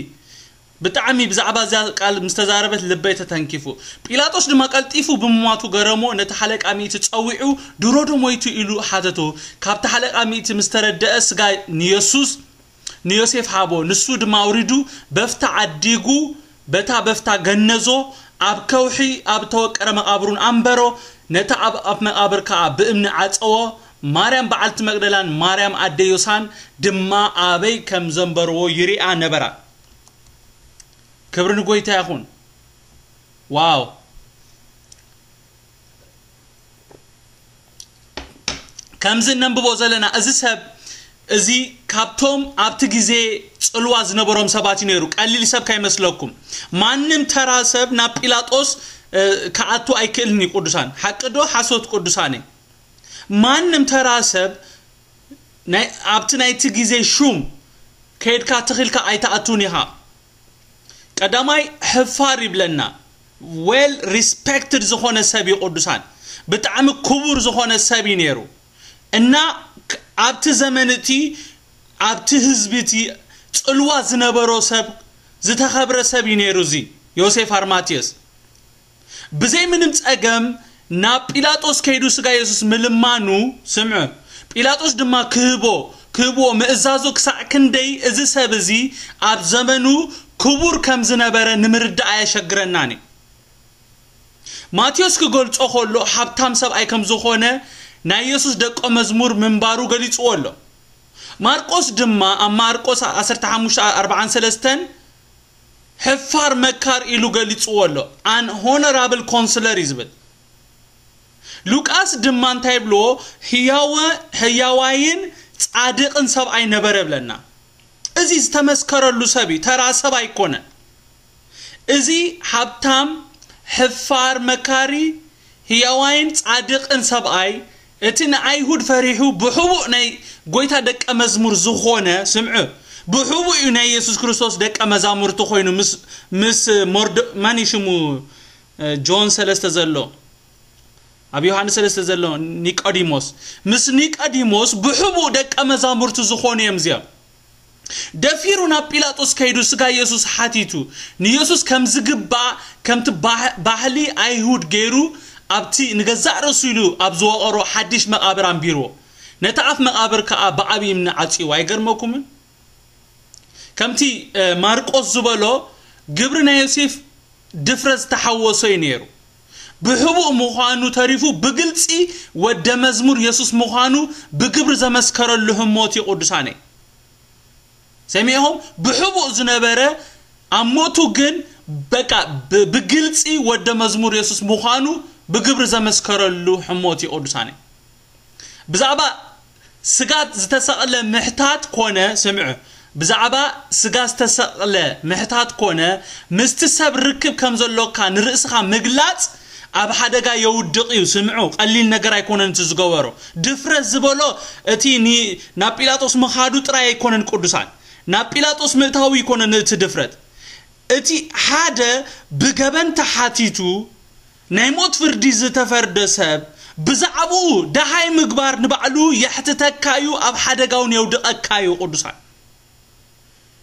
ብጣዕሚ ብዛዕባ እዛ ቃል ምስ ተዛረበት ልበይ ተተንኪፉ። ጲላጦስ ድማ ቀልጢፉ ብምሟቱ ገረሞ፣ ነቲ ሓለቃ ሚእቲ ጸዊዑ፣ "ድሮ ዶ ሞይቱ?" ኢሉ ሓተቶ። ካብቲ ሓለቃ ሚእቲ ምስ ተረደአ ስጋ ንየሱስ፣ ንዮሴፍ ሃቦ። ንሱ ድማ ኣውሪዱ በፍታ ዓዲጉ፣ በታ በፍታ ገነዞ፣ ኣብ ከውሒ ኣብ ተወቀረ መቓብሩን ኣንበሮ፣ ነቲ ኣብ ኣፍ መቓብር ከኣ ብእምኒ ዓጸዎ። ማርያም በዓልቲ መግደላን ማርያም ኣደ ዮሳን ድማ ኣበይ ከም ዘንበርዎ ይሪኣ ነበራ። ክብሪ ንጎይታ ይኹን። ዋው! ከምዚ እነንብቦ ዘለና፣ እዚ ሰብ እዚ ካብቶም ኣብቲ ግዜ ጽልዋ ዝነበሮም ሰባት እዩ ነይሩ። ቀሊል ሰብ ከይመስለኩም። ማንም ተራ ሰብ ናብ ጲላጦስ ክኣቱ ኣይክእልን እዩ። ቅዱሳን ሓቂ ዶ ሓሶት? ቅዱሳን ማንም ተራ ሰብ ኣብቲ ናይቲ ግዜ ሹም ከይድካ ትኺልካ ኣይትኣቱን ኢኻ። ቀዳማይ ሕፋር ይብለና። ዌል ሪስፔክትድ ዝኾነ ሰብ እዩ። ቅዱሳን ብጣዕሚ ክቡር ዝኾነ ሰብ እዩ ነይሩ። እና ኣብቲ ዘመን እቲ ኣብቲ ህዝቢ እቲ ጽልዋ ዝነበሮ ሰብ ዝተኸብረ ሰብ እዩ ነይሩ። እዚ ዮሴፍ ኣርማቴዎስ ብዘይ ምንም ጸገም ናብ ጲላጦስ ከይዱ ስጋ የሱስ ምልማኑ ስምዑ። ጲላጦስ ድማ ክህቦ ክህብዎ ምእዛዙ ክሳዕ ክንደይ እዚ ሰብ እዚ ኣብ ዘመኑ ክቡር ከም ዝነበረ ንምርዳእ ኣየሸግረናን እዩ። ማቴዎስ ክገልጾ ከሎ ሃብታም ሰብኣይ ከም ዝኾነ ናይ የሱስ ደቀ መዝሙር ምንባሩ ገሊጽዎ ኣሎ። ማርቆስ ድማ ኣብ ማርቆስ ዓሰርተ ሓሙሽተ ኣርብዓን ሰለስተን ሕፋር መካር ኢሉ ገሊጽዎ ኣሎ። ኣን ሆነራብል ኮንስለር እዩ ዝብል። ሉቃስ ድማ እንታይ ይብልዎ? ህያወ ህያዋይን ጻድቕን ሰብኣይ ነበረ ብለና። እዚ ዝተመስከረሉ ሰብ እዩ፣ ተራ ሰብ ኣይኮነን። እዚ ሃብታም፣ ሕፋር፣ መካሪ፣ ህያዋይን ጻድቕን ሰብኣይ እቲ ንኣይሁድ ፈሪሑ ብሕቡእ ናይ ጎይታ ደቀ መዝሙር ዝኾነ ስምዑ ብሕቡእ እዩ ናይ የሱስ ክርስቶስ ደቀ መዛሙርቲ ኮይኑ ምስ ምስ ሞርዶ ማን እዩ ሽሙ ጆን ሰለስተ ዘሎ ኣብ ዮሃንስ ሰለስተ ዘሎ ኒቆዲሞስ ምስ ኒቆዲሞስ ብሕቡእ ደቀ መዛሙርቲ ዝኾኑ እዮም እዚኦም። ደፊሩ ናብ ጲላጦስ ከይዱ ስጋ የሱስ ሓቲቱ ንየሱስ ከም ዝግባእ ከምቲ ባህሊ ኣይሁድ ገይሩ ኣብቲ ንገዛእ ርእሱ ኢሉ ኣብ ዝወቐሮ ሓድሽ መቓብር ኣንቢርዎ። ነቲ ኣፍ መቓብር ከኣ ብዓብዪ እምኒ ዓጽይዎ። ኣይገርመኩምን? ከምቲ ማርቆስ ዝበሎ ግብሪ ናይ ዮሴፍ ድፍረት ዝተሓወሶ እዩ ነይሩ። ብሕቡእ ምዃኑ ተሪፉ ብግልጺ ወደ መዝሙር የሱስ ምዃኑ ብግብሪ ዘመስከረሉ ህሞት እዩ። ቅዱሳነይ ሰሚዕኹም? ብሕቡእ ዝነበረ ኣብ ሞቱ ግን በቃ ብግልጺ ወደ መዝሙር የሱስ ምዃኑ ብግብሪ ዘመስከረሉ ህሞት እዩ። ቅዱሳነይ ብዛዕባ ስጋ ዝተሰቕለ ምሕታት ኮነ ስምዑ ብዛዕባ ስጋ ዝተሰቕለ ምሕታት ኮነ ምስቲ ሰብ ርክብ ከም ዘሎካ ንርእስኻ ምግላጽ ኣብ ሓደጋ የውድቕ እዩ። ስምዑ ቀሊል ነገር ኣይኮነን እቲ ዝገበሮ። ድፍረት ዝበሎ እቲ ናብ ጲላጦስ ምኻዱ ጥራይ ኣይኮነን። ቅዱሳን ናብ ጲላጦስ ምእታዊ ኣይኮነን እቲ ድፍረት። እቲ ሓደ ብገበን ተሓቲቱ ናይ ሞት ፍርዲ ዝተፈርደ ሰብ ብዛዕባኡ ደሃይ ምግባር ንባዕሉ የሕትተካ እዩ፣ ኣብ ሓደጋ እውን የውድቐካ እዩ። ቅዱሳን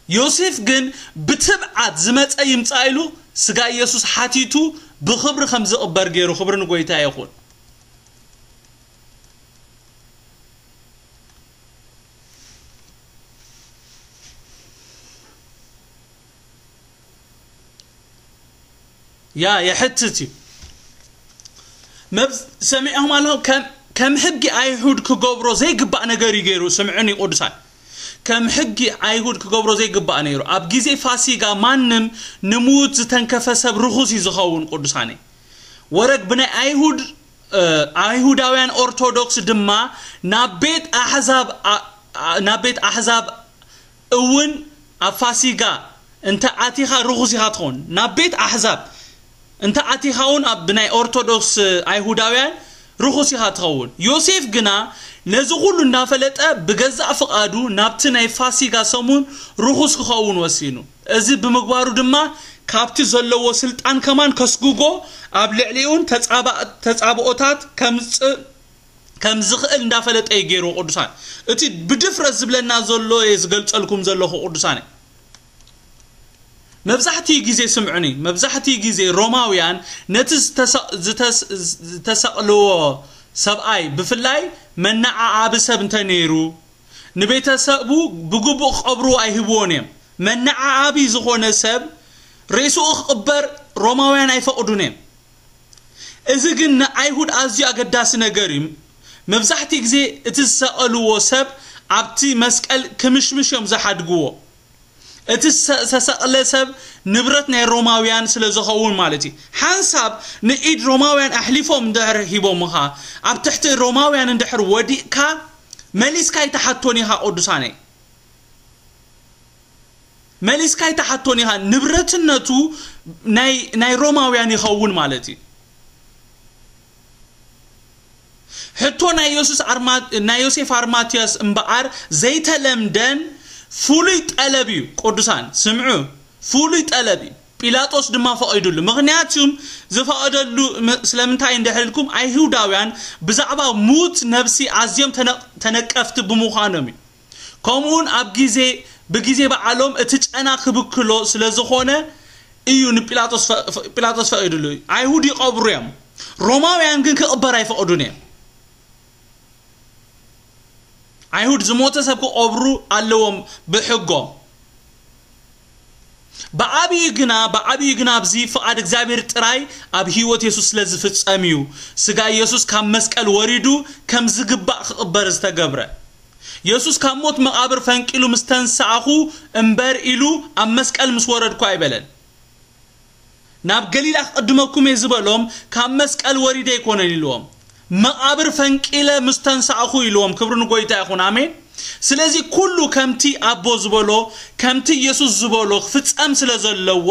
ዮሴፍ ግን ብትብዓት ዝመጸ ይምጻእ ኢሉ ስጋ ኢየሱስ ሓቲቱ ብኽብሪ ከም ዝቕበር ገይሩ። ክብሪ ንጎይታ ይኹን። ያ የሕትት እዩ። መብ- ሰሚዕኹም ኣለኹም? ከም ከም ሕጊ ኣይሁድ ክገብሮ ዘይግባእ ነገር እዩ ገይሩ። ስምዑኒ ቅዱሳን፣ ከም ሕጊ ኣይሁድ ክገብሮ ዘይግባእ ነይሩ። ኣብ ግዜ ፋሲጋ ማንም ንምዉት ዝተንከፈ ሰብ ርኹስ እዩ ዝኸውን። ቅዱሳነይ ወረግ ብናይ ኣይሁድ እ፣ ኣይሁዳውያን ኦርቶዶክስ ድማ ናብ ቤት ኣሕዛብ ኣ- ኣ- ናብ ቤት ኣሕዛብ እውን ኣብ ፋሲጋ እንተ ኣቲኻ ርኹስ ኢኻ ትኸውን። ናብ ቤት ኣሕዛብ እንተ ኣቲኻ እውን ኣብ ናይ ኦርቶዶክስ ኣይሁዳውያን ርኹስ ኢኻ ትኸውን። ዮሴፍ ግና ነዚ ኩሉ እናፈለጠ ብገዛእ ፍቓዱ ናብቲ ናይ ፋሲጋ ሰሙን ርኹስ ክኸውን ወሲኑ። እዚ ብምግባሩ ድማ ካብቲ ዘለዎ ስልጣን ከማን ከስጉጎ ኣብ ልዕሊኡን ተጻባ- ተጻብኦታት ከምጽእ ከም ዝኽእል እንዳፈለጠ እዩ ገይሩ። ቅዱሳን እቲ ብድፍረት ዝብለና ዘሎ እየ ዝገልጸልኩም ዘለኹ። ቅዱሳን መብዛሕትኡ ግዜ ስምዑኒ፣ መብዛሕትኡ ግዜ ሮማውያን ነቲ ዝተሰ- ዝተስ- ዝተሰቕልዎ ሰብኣይ ብፍላይ መነዓዓቢ ሰብ እንተ ነይሩ ንቤተሰቡ ብግቡእ ክቐብርዎ ኣይህብዎን እዮም። መነዓዓቢ ዝኾነ ሰብ ሬስኡ ክቕበር ሮማውያን ኣይፈቕዱን እዮም። እዚ ግን ንኣይሁድ ኣዝዩ ኣገዳሲ ነገር እዩ። መብዛሕትኡ ግዜ እቲ ዝሰቐልዎ ሰብ ኣብቲ መስቀል ክምሽምሽ እዮም ዝሓድግዎ። እቲ ዝተሰቕለ ሰብ ንብረት ናይ ሮማውያን ስለ ዝኸውን ማለት እዩ። ሓንሳብ ንኢድ ሮማውያን ኣሕሊፎም እንድሕር ሂቦምኻ፣ ኣብ ትሕቲ ሮማውያን እንድሕር ወዲቕካ፣ መሊስካ ኣይትሓቶን ኢኻ ቅዱሳነይ። መሊስካ ኣይትሓቶን ኢኻ። ንብረትነቱ ናይ ሮማውያን ይኸውን ማለት እዩ። ሕቶ ናይ ዮሱስ ኣርማ ናይ ዮሴፍ ኣርማትያስ እምበኣር ዘይተለምደን ፍሉይ ጠለብ እዩ። ቅዱሳን ስምዑ፣ ፍሉይ ጠለብ እዩ። ጲላጦስ ድማ ፈቒዱሉ። ምኽንያቱም ዝፈቐደሉ ስለምንታይ እንድሕር ኢልኩም፣ ኣይሁዳውያን ብዛዕባ ሙት ነብሲ ኣዝዮም ተነቀፍቲ ብምዃኖም እዩ። ከምኡውን ኣብ ግዜ ብግዜ በዓሎም እቲ ጨና ክብክሎ ስለ ዝኾነ እዩ ንጲላጦስ ፒላጦስ ፈቒዱሉ። ኣይሁድ ይቐብሩ እዮም። ሮማውያን ግን ክቕበር ኣይፈቕዱን እዮም። ኣይሁድ ዝሞተ ሰብ ክቐብሩ ኣለዎም ብሕጎም። ብዓብዩ ግና ብዓብዩ ግና ኣብዚ ፍቓድ እግዚኣብሔር ጥራይ ኣብ ህይወት የሱስ ስለ ዝፍጸም እዩ። ስጋ የሱስ ካብ መስቀል ወሪዱ ከም ዝግባእ ክቕበር ዝተገብረ። የሱስ ካብ ሞት መቓብር ፈንቂሉ ምስ ተንሳእኹ እምበር ኢሉ ኣብ መስቀል ምስ ወረድኩ ኣይበለን። ናብ ገሊላ ክቕድመኩም እየ ዝበሎም ካብ መስቀል ወሪደ ኣይኮነን ኢልዎም። መቓብር ፈንቂለ ምስ ተንሳእኹ ኢልዎም። ክብሪ ንጎይታ ይኹን። ኣሜን። ስለዚ ኩሉ ከምቲ ኣቦ ዝበሎ፣ ከምቲ ኢየሱስ ዝበሎ ክፍጸም ስለ ዘለዎ፣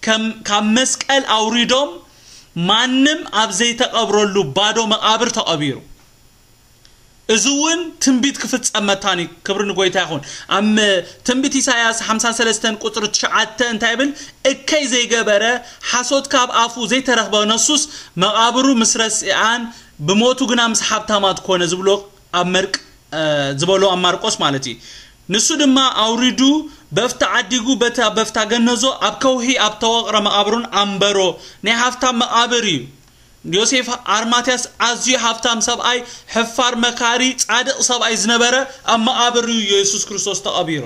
ከም ካብ መስቀል ኣውሪዶም ማንም ኣብ ዘይተቐብረሉ ባዶ መቓብር ተቐቢሩ። እዚ እውን ትንቢት ክፍጸም መታን እዩ። ክብሪ ንጎይታ ይኹን። ኣብ ትንቢት ኢሳያስ ሓምሳን ሰለስተን ቁጽሪ ትሽዓተ እንታይ ይብል? እከይ ዘይገበረ ሓሶት ካብ ኣፉ ዘይተረኽበ ነሱስ መቓብሩ ምስ ረስኣን ብሞቱ ግና ምስ ሓብታማት ኮነ ዝብሎ ኣብ መርቅ ዝበሎ ኣብ ማርቆስ ማለት እዩ። ንሱ ድማ ኣውሪዱ በፍታ ዓዲጉ በታ በፍታ ገነዞ ኣብ ከውሒ ኣብ ተወቕረ መቓብሩን ኣንበሮ። ናይ ሃፍታም መቓብር እዩ። ዮሴፍ ኣርማትያስ ኣዝዩ ሃፍታም ሰብኣይ፣ ሕፋር፣ መካሪ፣ ጻድቕ ሰብኣይ ዝነበረ ኣብ መቓብር እዩ የሱስ ክርስቶስ ተቐቢሩ።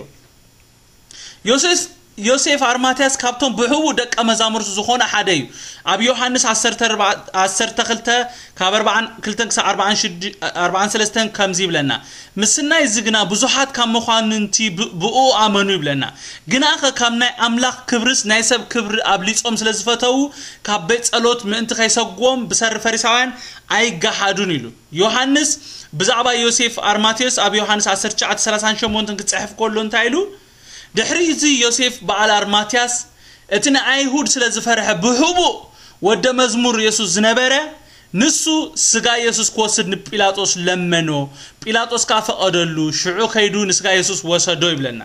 ዮሴፍ ዮሴፍ ኣርማትያስ ካብቶም ብሕቡእ ደቀ መዛሙርቱ ዝኾነ ሓደ እዩ። ኣብ ዮሃንስ ዓሰርተ ኣርባዕተ፣ ዓሰርተ ክልተ ካብ ኣርባዓን ክልተን ክሳብ ኣርባዓን ሽዱሽተ፣ ኣርባዓን ሰለስተን ከምዚ ይብለና፣ ምስናይ እዚ ግና ብዙሓት ካብ መኳንንቲ ብእኡ ኣመኑ ይብለና። ግናኸ ካብ ናይ ኣምላኽ ክብርስ ናይ ሰብ ክብሪ ኣብሊጾም ስለ ዝፈተዉ፣ ካብ ቤት ጸሎት ምእንቲ ከይሰግዎም ብሰሪ ፈሪሳውያን ኣይገሓዱን ኢሉ። ዮሃንስ ብዛዕባ ዮሴፍ ኣርማቴዎስ ኣብ ዮሃንስ ዓሰርተ ትሽዓተ ሰላሳን ሸሞንተን ክጽሕፍ ከሎ እንታይ ኢሉ? ድሕሪ እዚ ዮሴፍ በዓል ኣርማትያስ፣ እቲ ንኣይሁድ ስለ ዝፈርሐ ብሕቡእ ወደ መዝሙር የሱስ ዝነበረ፣ ንሱ ስጋ የሱስ ክወስድ ንጲላጦስ ለመኖ። ጲላጦስ ከኣ ፈቐደሉ። ሽዑ ከይዱ ንስጋ የሱስ ወሰዶ ይብለና።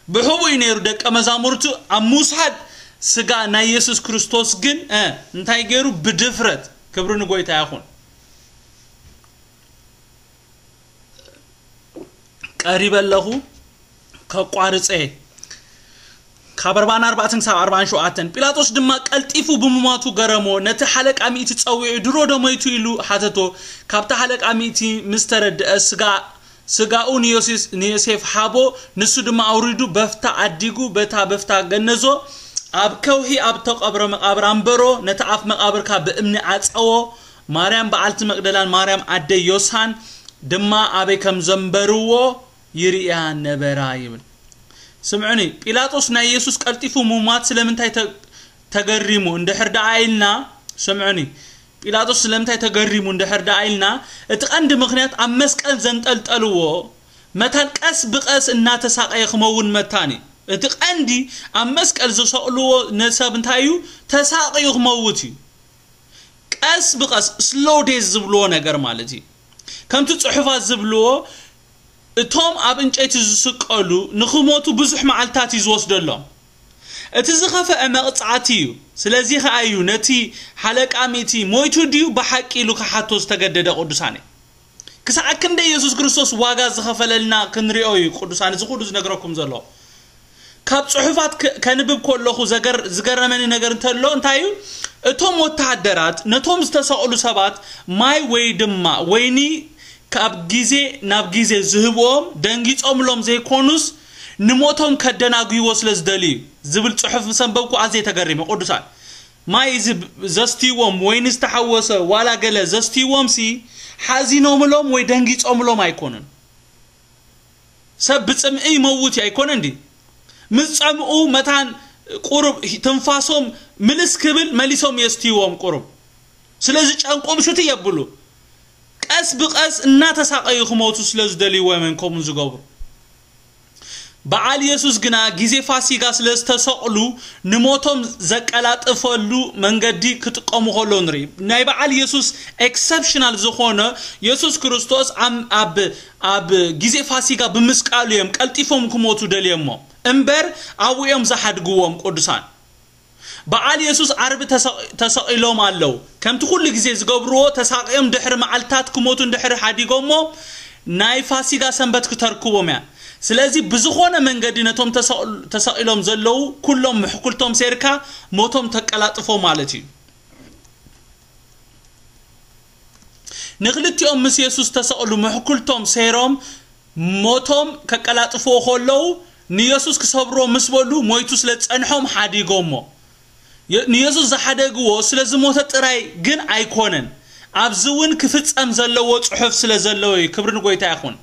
ብሕቡእ እዩ ነይሩ። ደቀ መዛሙርቱ ኣብ ምውሳድ ስጋ ናይ የሱስ ክርስቶስ ግን እንታይ ገይሩ? ብድፍረት። ክብሪ ንጎይታ ይኹን። ቀሪበ ኣለኹ፣ ከቋርጸ። ካብ ኣርባን ኣርባዕተን ክሳብ ኣርባን ሸውዓተን። ጲላጦስ ድማ ቀልጢፉ ብምማቱ ገረሞ። ነቲ ሓለቃ ሚእቲ ጸዊዑ፣ ድሮ ዶ መይቱ ኢሉ ሓተቶ። ካብቲ ሓለቃ ሚእቲ ምስ ተረድአ፣ ስጋ ስጋኡ ንዮሴፍ ሃቦ። ንሱ ድማ ኣውሪዱ በፍታ ዓዲጉ፣ በታ በፍታ ገነዞ። ኣብ ከውሒ ኣብ ተቐብረ መቓብር ኣንበሮ። ነቲ ኣፍ መቓብር ከኣ ብእምኒ ዓጸዎ። ማርያም በዓልቲ መቅደላን ማርያም ኣደ ዮሳን ድማ ኣበይ ከም ዘንበርዎ ይርእያ ነበራ ይብል። ስምዑኒ፣ ጲላጦስ ናይ የሱስ ቀልጢፉ ምሟት ስለምንታይ ተገሪሙ እንድሕር ደኣ ኢልና፣ ስምዑኒ፣ ጲላጦስ ስለምንታይ ተገሪሙ እንድሕር ደኣ ኢልና፣ እቲ ቀንዲ ምኽንያት ኣብ መስቀል ዘንጠልጠልዎ መታን ቀስ ብቐስ እናተሳቐየ ክመውን መታን እዩ። እቲ ቀንዲ ኣብ መስቀል ዝሰቕልዎ ነሰብ እንታይ እዩ? ተሳቕዩ ክመውት እዩ። ቀስ ብቐስ፣ ስሎው ዴዝ ዝብልዎ ነገር ማለት እዩ። ከምቲ ጽሑፋት ዝብልዎ፣ እቶም ኣብ እንጨይቲ ዝስቀሉ ንኽሞቱ ብዙሕ መዓልታት እዩ ዝወስደሎም። እቲ ዝኸፈአ መቕጻዕቲ እዩ። ስለዚ ኸኣ እዩ ነቲ ሓለቃ ሚእቲ ሞይቱ ድዩ ብሓቂ ኢሉ ክሓቶ ዝተገደደ። ቅዱሳን ክሳዕ ክንደይ የሱስ ክርስቶስ ዋጋ ዝኸፈለልና ክንሪኦ እዩ። ቅዱሳን እዚ ኩሉ ዝነግረኩም ዘሎ ካብ ጽሑፋት ከንብብ ከለኹ ዝገረመኒ ነገር እንተሎ እንታይ እዩ? እቶም ወተሃደራት ነቶም ዝተሰቕሉ ሰባት ማይ ወይ ድማ ወይኒ ካብ ግዜ ናብ ግዜ ዝህብዎም ደንጊጾምሎም ዘይኮኑስ ንሞቶም ከደናጉይዎ ስለ ዝደልዩ ዝብል ጽሑፍ ምስ ኣንበብኩ ኣዝየ ተገሪመ። ቅዱሳን ማይ እዚ ዘስትይዎም፣ ወይኒ ዝተሓወሰ ዋላ ገለ ዘስትይዎም ሲ ሓዚኖምሎም ወይ ደንጊጾምሎም ኣይኮኑን። ሰብ ብጽምኢ ይመውት ኣይኮነ እንዲ? ምስ ጸምኡ መታን ቁሩብ ትንፋሶም ምልስ ክብል መሊሶም የስትይዎም ቁሩብ። ስለዚ ጨንቆም ሽቲ የብሉ። ቀስ ብቐስ እናተሳቐዩ ክሞቱ ስለ ዝደልይዎ እዮም ከምኡ ዝገብሩ። በዓል የሱስ ግና ግዜ ፋሲጋ ስለ ዝተሰቕሉ ንሞቶም ዘቀላጥፈሉ መንገዲ ክጥቀሙ ከለዉ ንርኢ። ናይ በዓል የሱስ ኤክሰፕሽናል ዝኾነ የሱስ ክርስቶስ ኣብ ኣብ ኣብ ግዜ ፋሲጋ ብምስቃሉ እዮም ቀልጢፎም ክሞቱ ደልዮሞ እምበር ኣብኡ እዮም ዝሓድግዎም ቅዱሳን። በዓል የሱስ ዓርቢ ተሰቒ- ተሰቒሎም ኣለዉ። ከምቲ ኩሉ ግዜ ዝገብርዎ ተሳቒዮም ድሕሪ መዓልታት ክሞቱ እንድሕሪ ሓዲጎሞ ናይ ፋሲጋ ሰንበት ክተርክቦም እያ። ስለዚ ብዝኾነ መንገዲ ነቶም ተሰቕሉ- ተሰቒሎም ዘለዉ ኩሎም ምሕኩልቶም ሴርካ ሞቶም ተቀላጥፎ ማለት እዩ። ንክልቲኦም ምስ የሱስ ተሰቕሉ ምሕኩልቶም ሴሮም ሞቶም ከቀላጥፍዎ ከለዉ ንየሱስ ክሰብርዎ ምስ በሉ ሞይቱ ስለ ዝጸንሖም ሓዲጎሞ። የ- ንየሱስ ዝሓደግዎ ስለ ዝሞተ ጥራይ ግን ኣይኮነን። ኣብዚ እውን ክፍጸም ዘለዎ ጽሑፍ ስለ ዘለዎ እዩ። ክብሪ ንጎይታ ይኹን።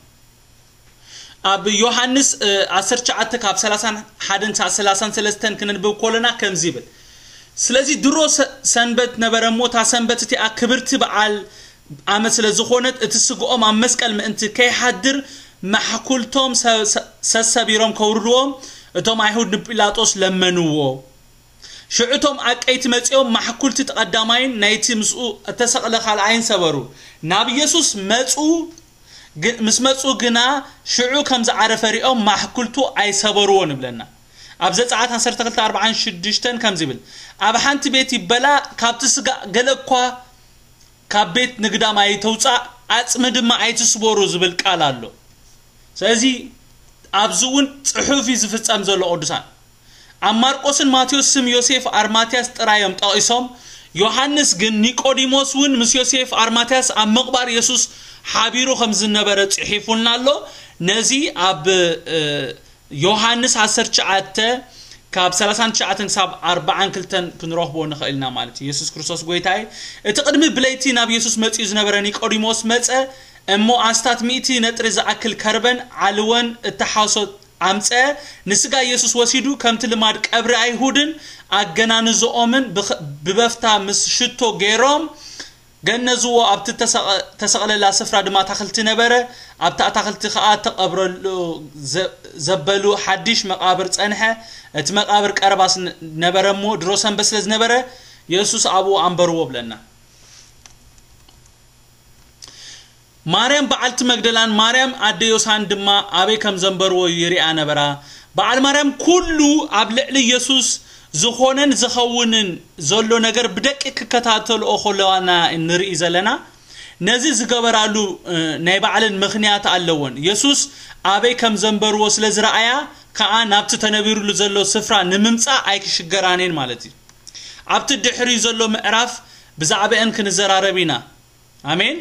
ኣብ ዮሃንስ እ፣ ዓሰርተ ትሽዓተ ካብ ሰላሳን ሓደን ክሳብ ሰላሳን ሰለስተን ክንንብብ ከለና ከምዚ ይብል። ስለዚ ድሮ ሰ- ሰንበት ነበረ እሞ እታ ሰንበት እቲኣ ክብርቲ በዓል ዓመት ስለ ዝኾነት እቲ ስግኦም ኣብ መስቀል ምእንቲ ከይሓድር ማሕኩልቶም ሰ- ሰ- ሰሰቢሮም ከውርድዎም እቶም ኣይሁድ ንጲላጦስ ለመንዎ። ሽዑ እቶም ኣቀይቲ መጺኦም ማሕኩልቲ እቲ ቀዳማይን ናይቲ ምስኡ እተሰቕለ ካልኣይን ሰበሩ። ናብ ኢየሱስ መጹ፣ ግ- ምስ መጹ ግና ሽዑ ከም ዝዓረፈ ሪኦም ማሕኩልቱ ኣይሰበርዎን ይብለና። ኣብ ዘጸኣት ዓሰርተ ክልተ ኣርብዓን ሽዱሽተን ከምዚ ይብል፣ ኣብ ሓንቲ ቤት ይበላ ካብቲ ስጋ ገለ እኳ ካብ ቤት ንግዳም ኣይተውጻእ፣ ኣጽሚ ድማ ኣይትስበሩ ዝብል ቃል ኣሎ። ስለዚ ኣብዚ እውን ጽሑፍ እዩ ዝፍጸም ዘሎ ቅዱሳን። ኣብ ማርቆስን ማቴዎስ ስም ዮሴፍ ኣርማትያስ ጥራይ እዮም ጠቒሶም። ዮሃንስ ግን ኒቆዲሞስ እውን ምስ ዮሴፍ ኣርማትያስ ኣብ ምቕባር የሱስ ሓቢሩ ከም ዝነበረ ጽሒፉልና ኣሎ። ነዚ ኣብ እ፣ ዮሃንስ ዓሰርተ ትሽዓተ ካብ ሰላሳን ትሽዓተን ክሳብ ኣርባዓን ክልተን ክንረኽቦ ንኽእል ኢና ማለት እዩ። የሱስ ክርስቶስ ጎይታ እዩ። እቲ ቅድሚ ብለይቲ ናብ የሱስ መጺኡ ዝነበረ ኒቆዲሞስ መጸ፣ እሞ ኣስታት ሚእቲ ነጥሪ ዝኣክል ከርበን ዓልወን እተሓሶ ኣምጸ። ንስጋ የሱስ ወሲዱ ከምቲ ልማድ ቀብሪ ኣይሁድን ኣገናንዝኦምን ብኸ- ብበፍታ ምስ ሽቶ ገይሮም ገነዝዎ። ኣብቲ ተሰቐ- ተሰቕለላ ስፍራ ድማ ኣታኽልቲ ነበረ። ኣብቲ ኣታኽልቲ ከኣ ተቐብረሉ ዘ- ዘበሉ ሓድሽ መቓብር ጸንሐ። እቲ መቓብር ቀረባስ ነበረ እሞ ድሮ ሰንበት ስለ ዝነበረ የሱስ ኣብኡ ኣንበርዎ ብለና። ማርያም በዓልቲ መግደላን ማርያም ኣደ ዮሳን ድማ ኣበይ ከም ዘንበርዎ ይሪኣ ነበራ። በዓል ማርያም ኩሉ ኣብ ልዕሊ የሱስ ዝኾነን ዝኸውንን ዘሎ ነገር ብደቂ ክከታተልኦ ከለዋና ንርኢ ዘለና። ነዚ ዝገበራሉ እ፣ ናይ ባዕለን ምኽንያት ኣለወን። የሱስ ኣበይ ከም ዘንበርዎ ስለ ዝረኣያ ከኣ ናብቲ ተነቢሩሉ ዘሎ ስፍራ ንምምጻእ ኣይክሽገራኔን ማለት እዩ። ኣብቲ ድሕሪ ዘሎ ምዕራፍ ብዛዕባኤን ክንዘራረብ ኢና። ኣሜን።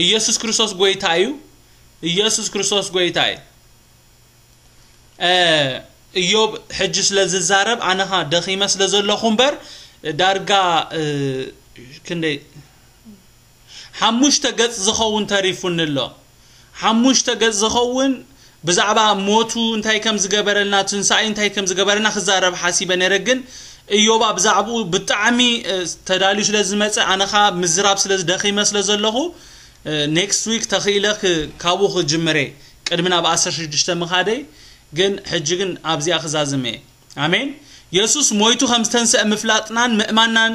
ኢየሱስ ክርስቶስ ጎይታ እዩ። ኢየሱስ ክርስቶስ ጎይታ እዩ። እ፣ እዮብ ሕጂ ስለ ዝዛረብ ኣነኻ ደኺመ ስለ ዘለኹ እምበር ዳርጋ እ፣ ክንደይ ሓሙሽተ ገጽ ዝኸውን ተሪፉኒ ኣሎ። ሓሙሽተ ገጽ ዝኸውን ብዛዕባ ሞቱ እንታይ ከም ዝገበረልና፣ ትንሳኤ እንታይ ከም ዝገበረልና ክዛረብ ሓሲበ ነይረ። ግን እዮባ ብዛዕባኡ ብጣዕሚ እ፣ ተዳልዩ ስለ ዝመጸ ኣነኻ ምዝራብ ስለ ዝደኺመ ስለ ዘለኹ እ፣ ኔክስት ዊክ ተኽኢለ ክ- ካብኡ ክጅምረ ቅድሚ ናብ ዓሰርተ ሽዱሽተ ምኻደይ። ግን ሕጂ ግን ኣብዚኣ ክዛዝም እየ። ኣሜን። የሱስ ሞይቱ ከም ዝተንስአ ምፍላጥናን ምእማናን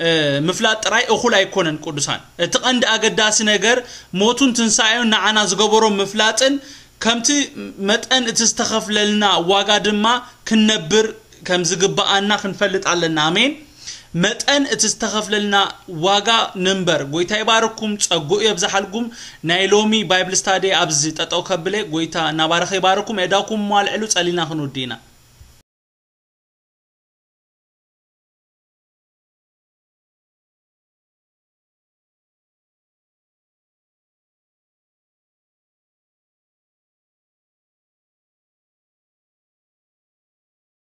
እ፣ ምፍላጥ ጥራይ እኹል ኣይኮነን ቅዱሳን። እቲ ቀንዲ ኣገዳሲ ነገር ሞቱን ትንሳኤውን ንዓና ዝገበሮ ምፍላጥን ከምቲ መጠን እቲ ዝተኸፍለልና ዋጋ ድማ ክንነብር ከም ዝግብኣና ክንፈልጥ ኣለና። ኣሜን። መጠን እቲ ዝተኸፍለልና ዋጋ ንንበር። ጎይታ ይባርኩም፣ ጸጉኡ የብዝሓልኩም። ናይ ሎሚ ባይብል ስታዲ ኣብዚ ጠጠው ከብለ ጎይታ እናባረኸ ይባርኩም። የእዳውኩም ኣልዕሉ፣ ጸሊና ክንውዲ ኢና።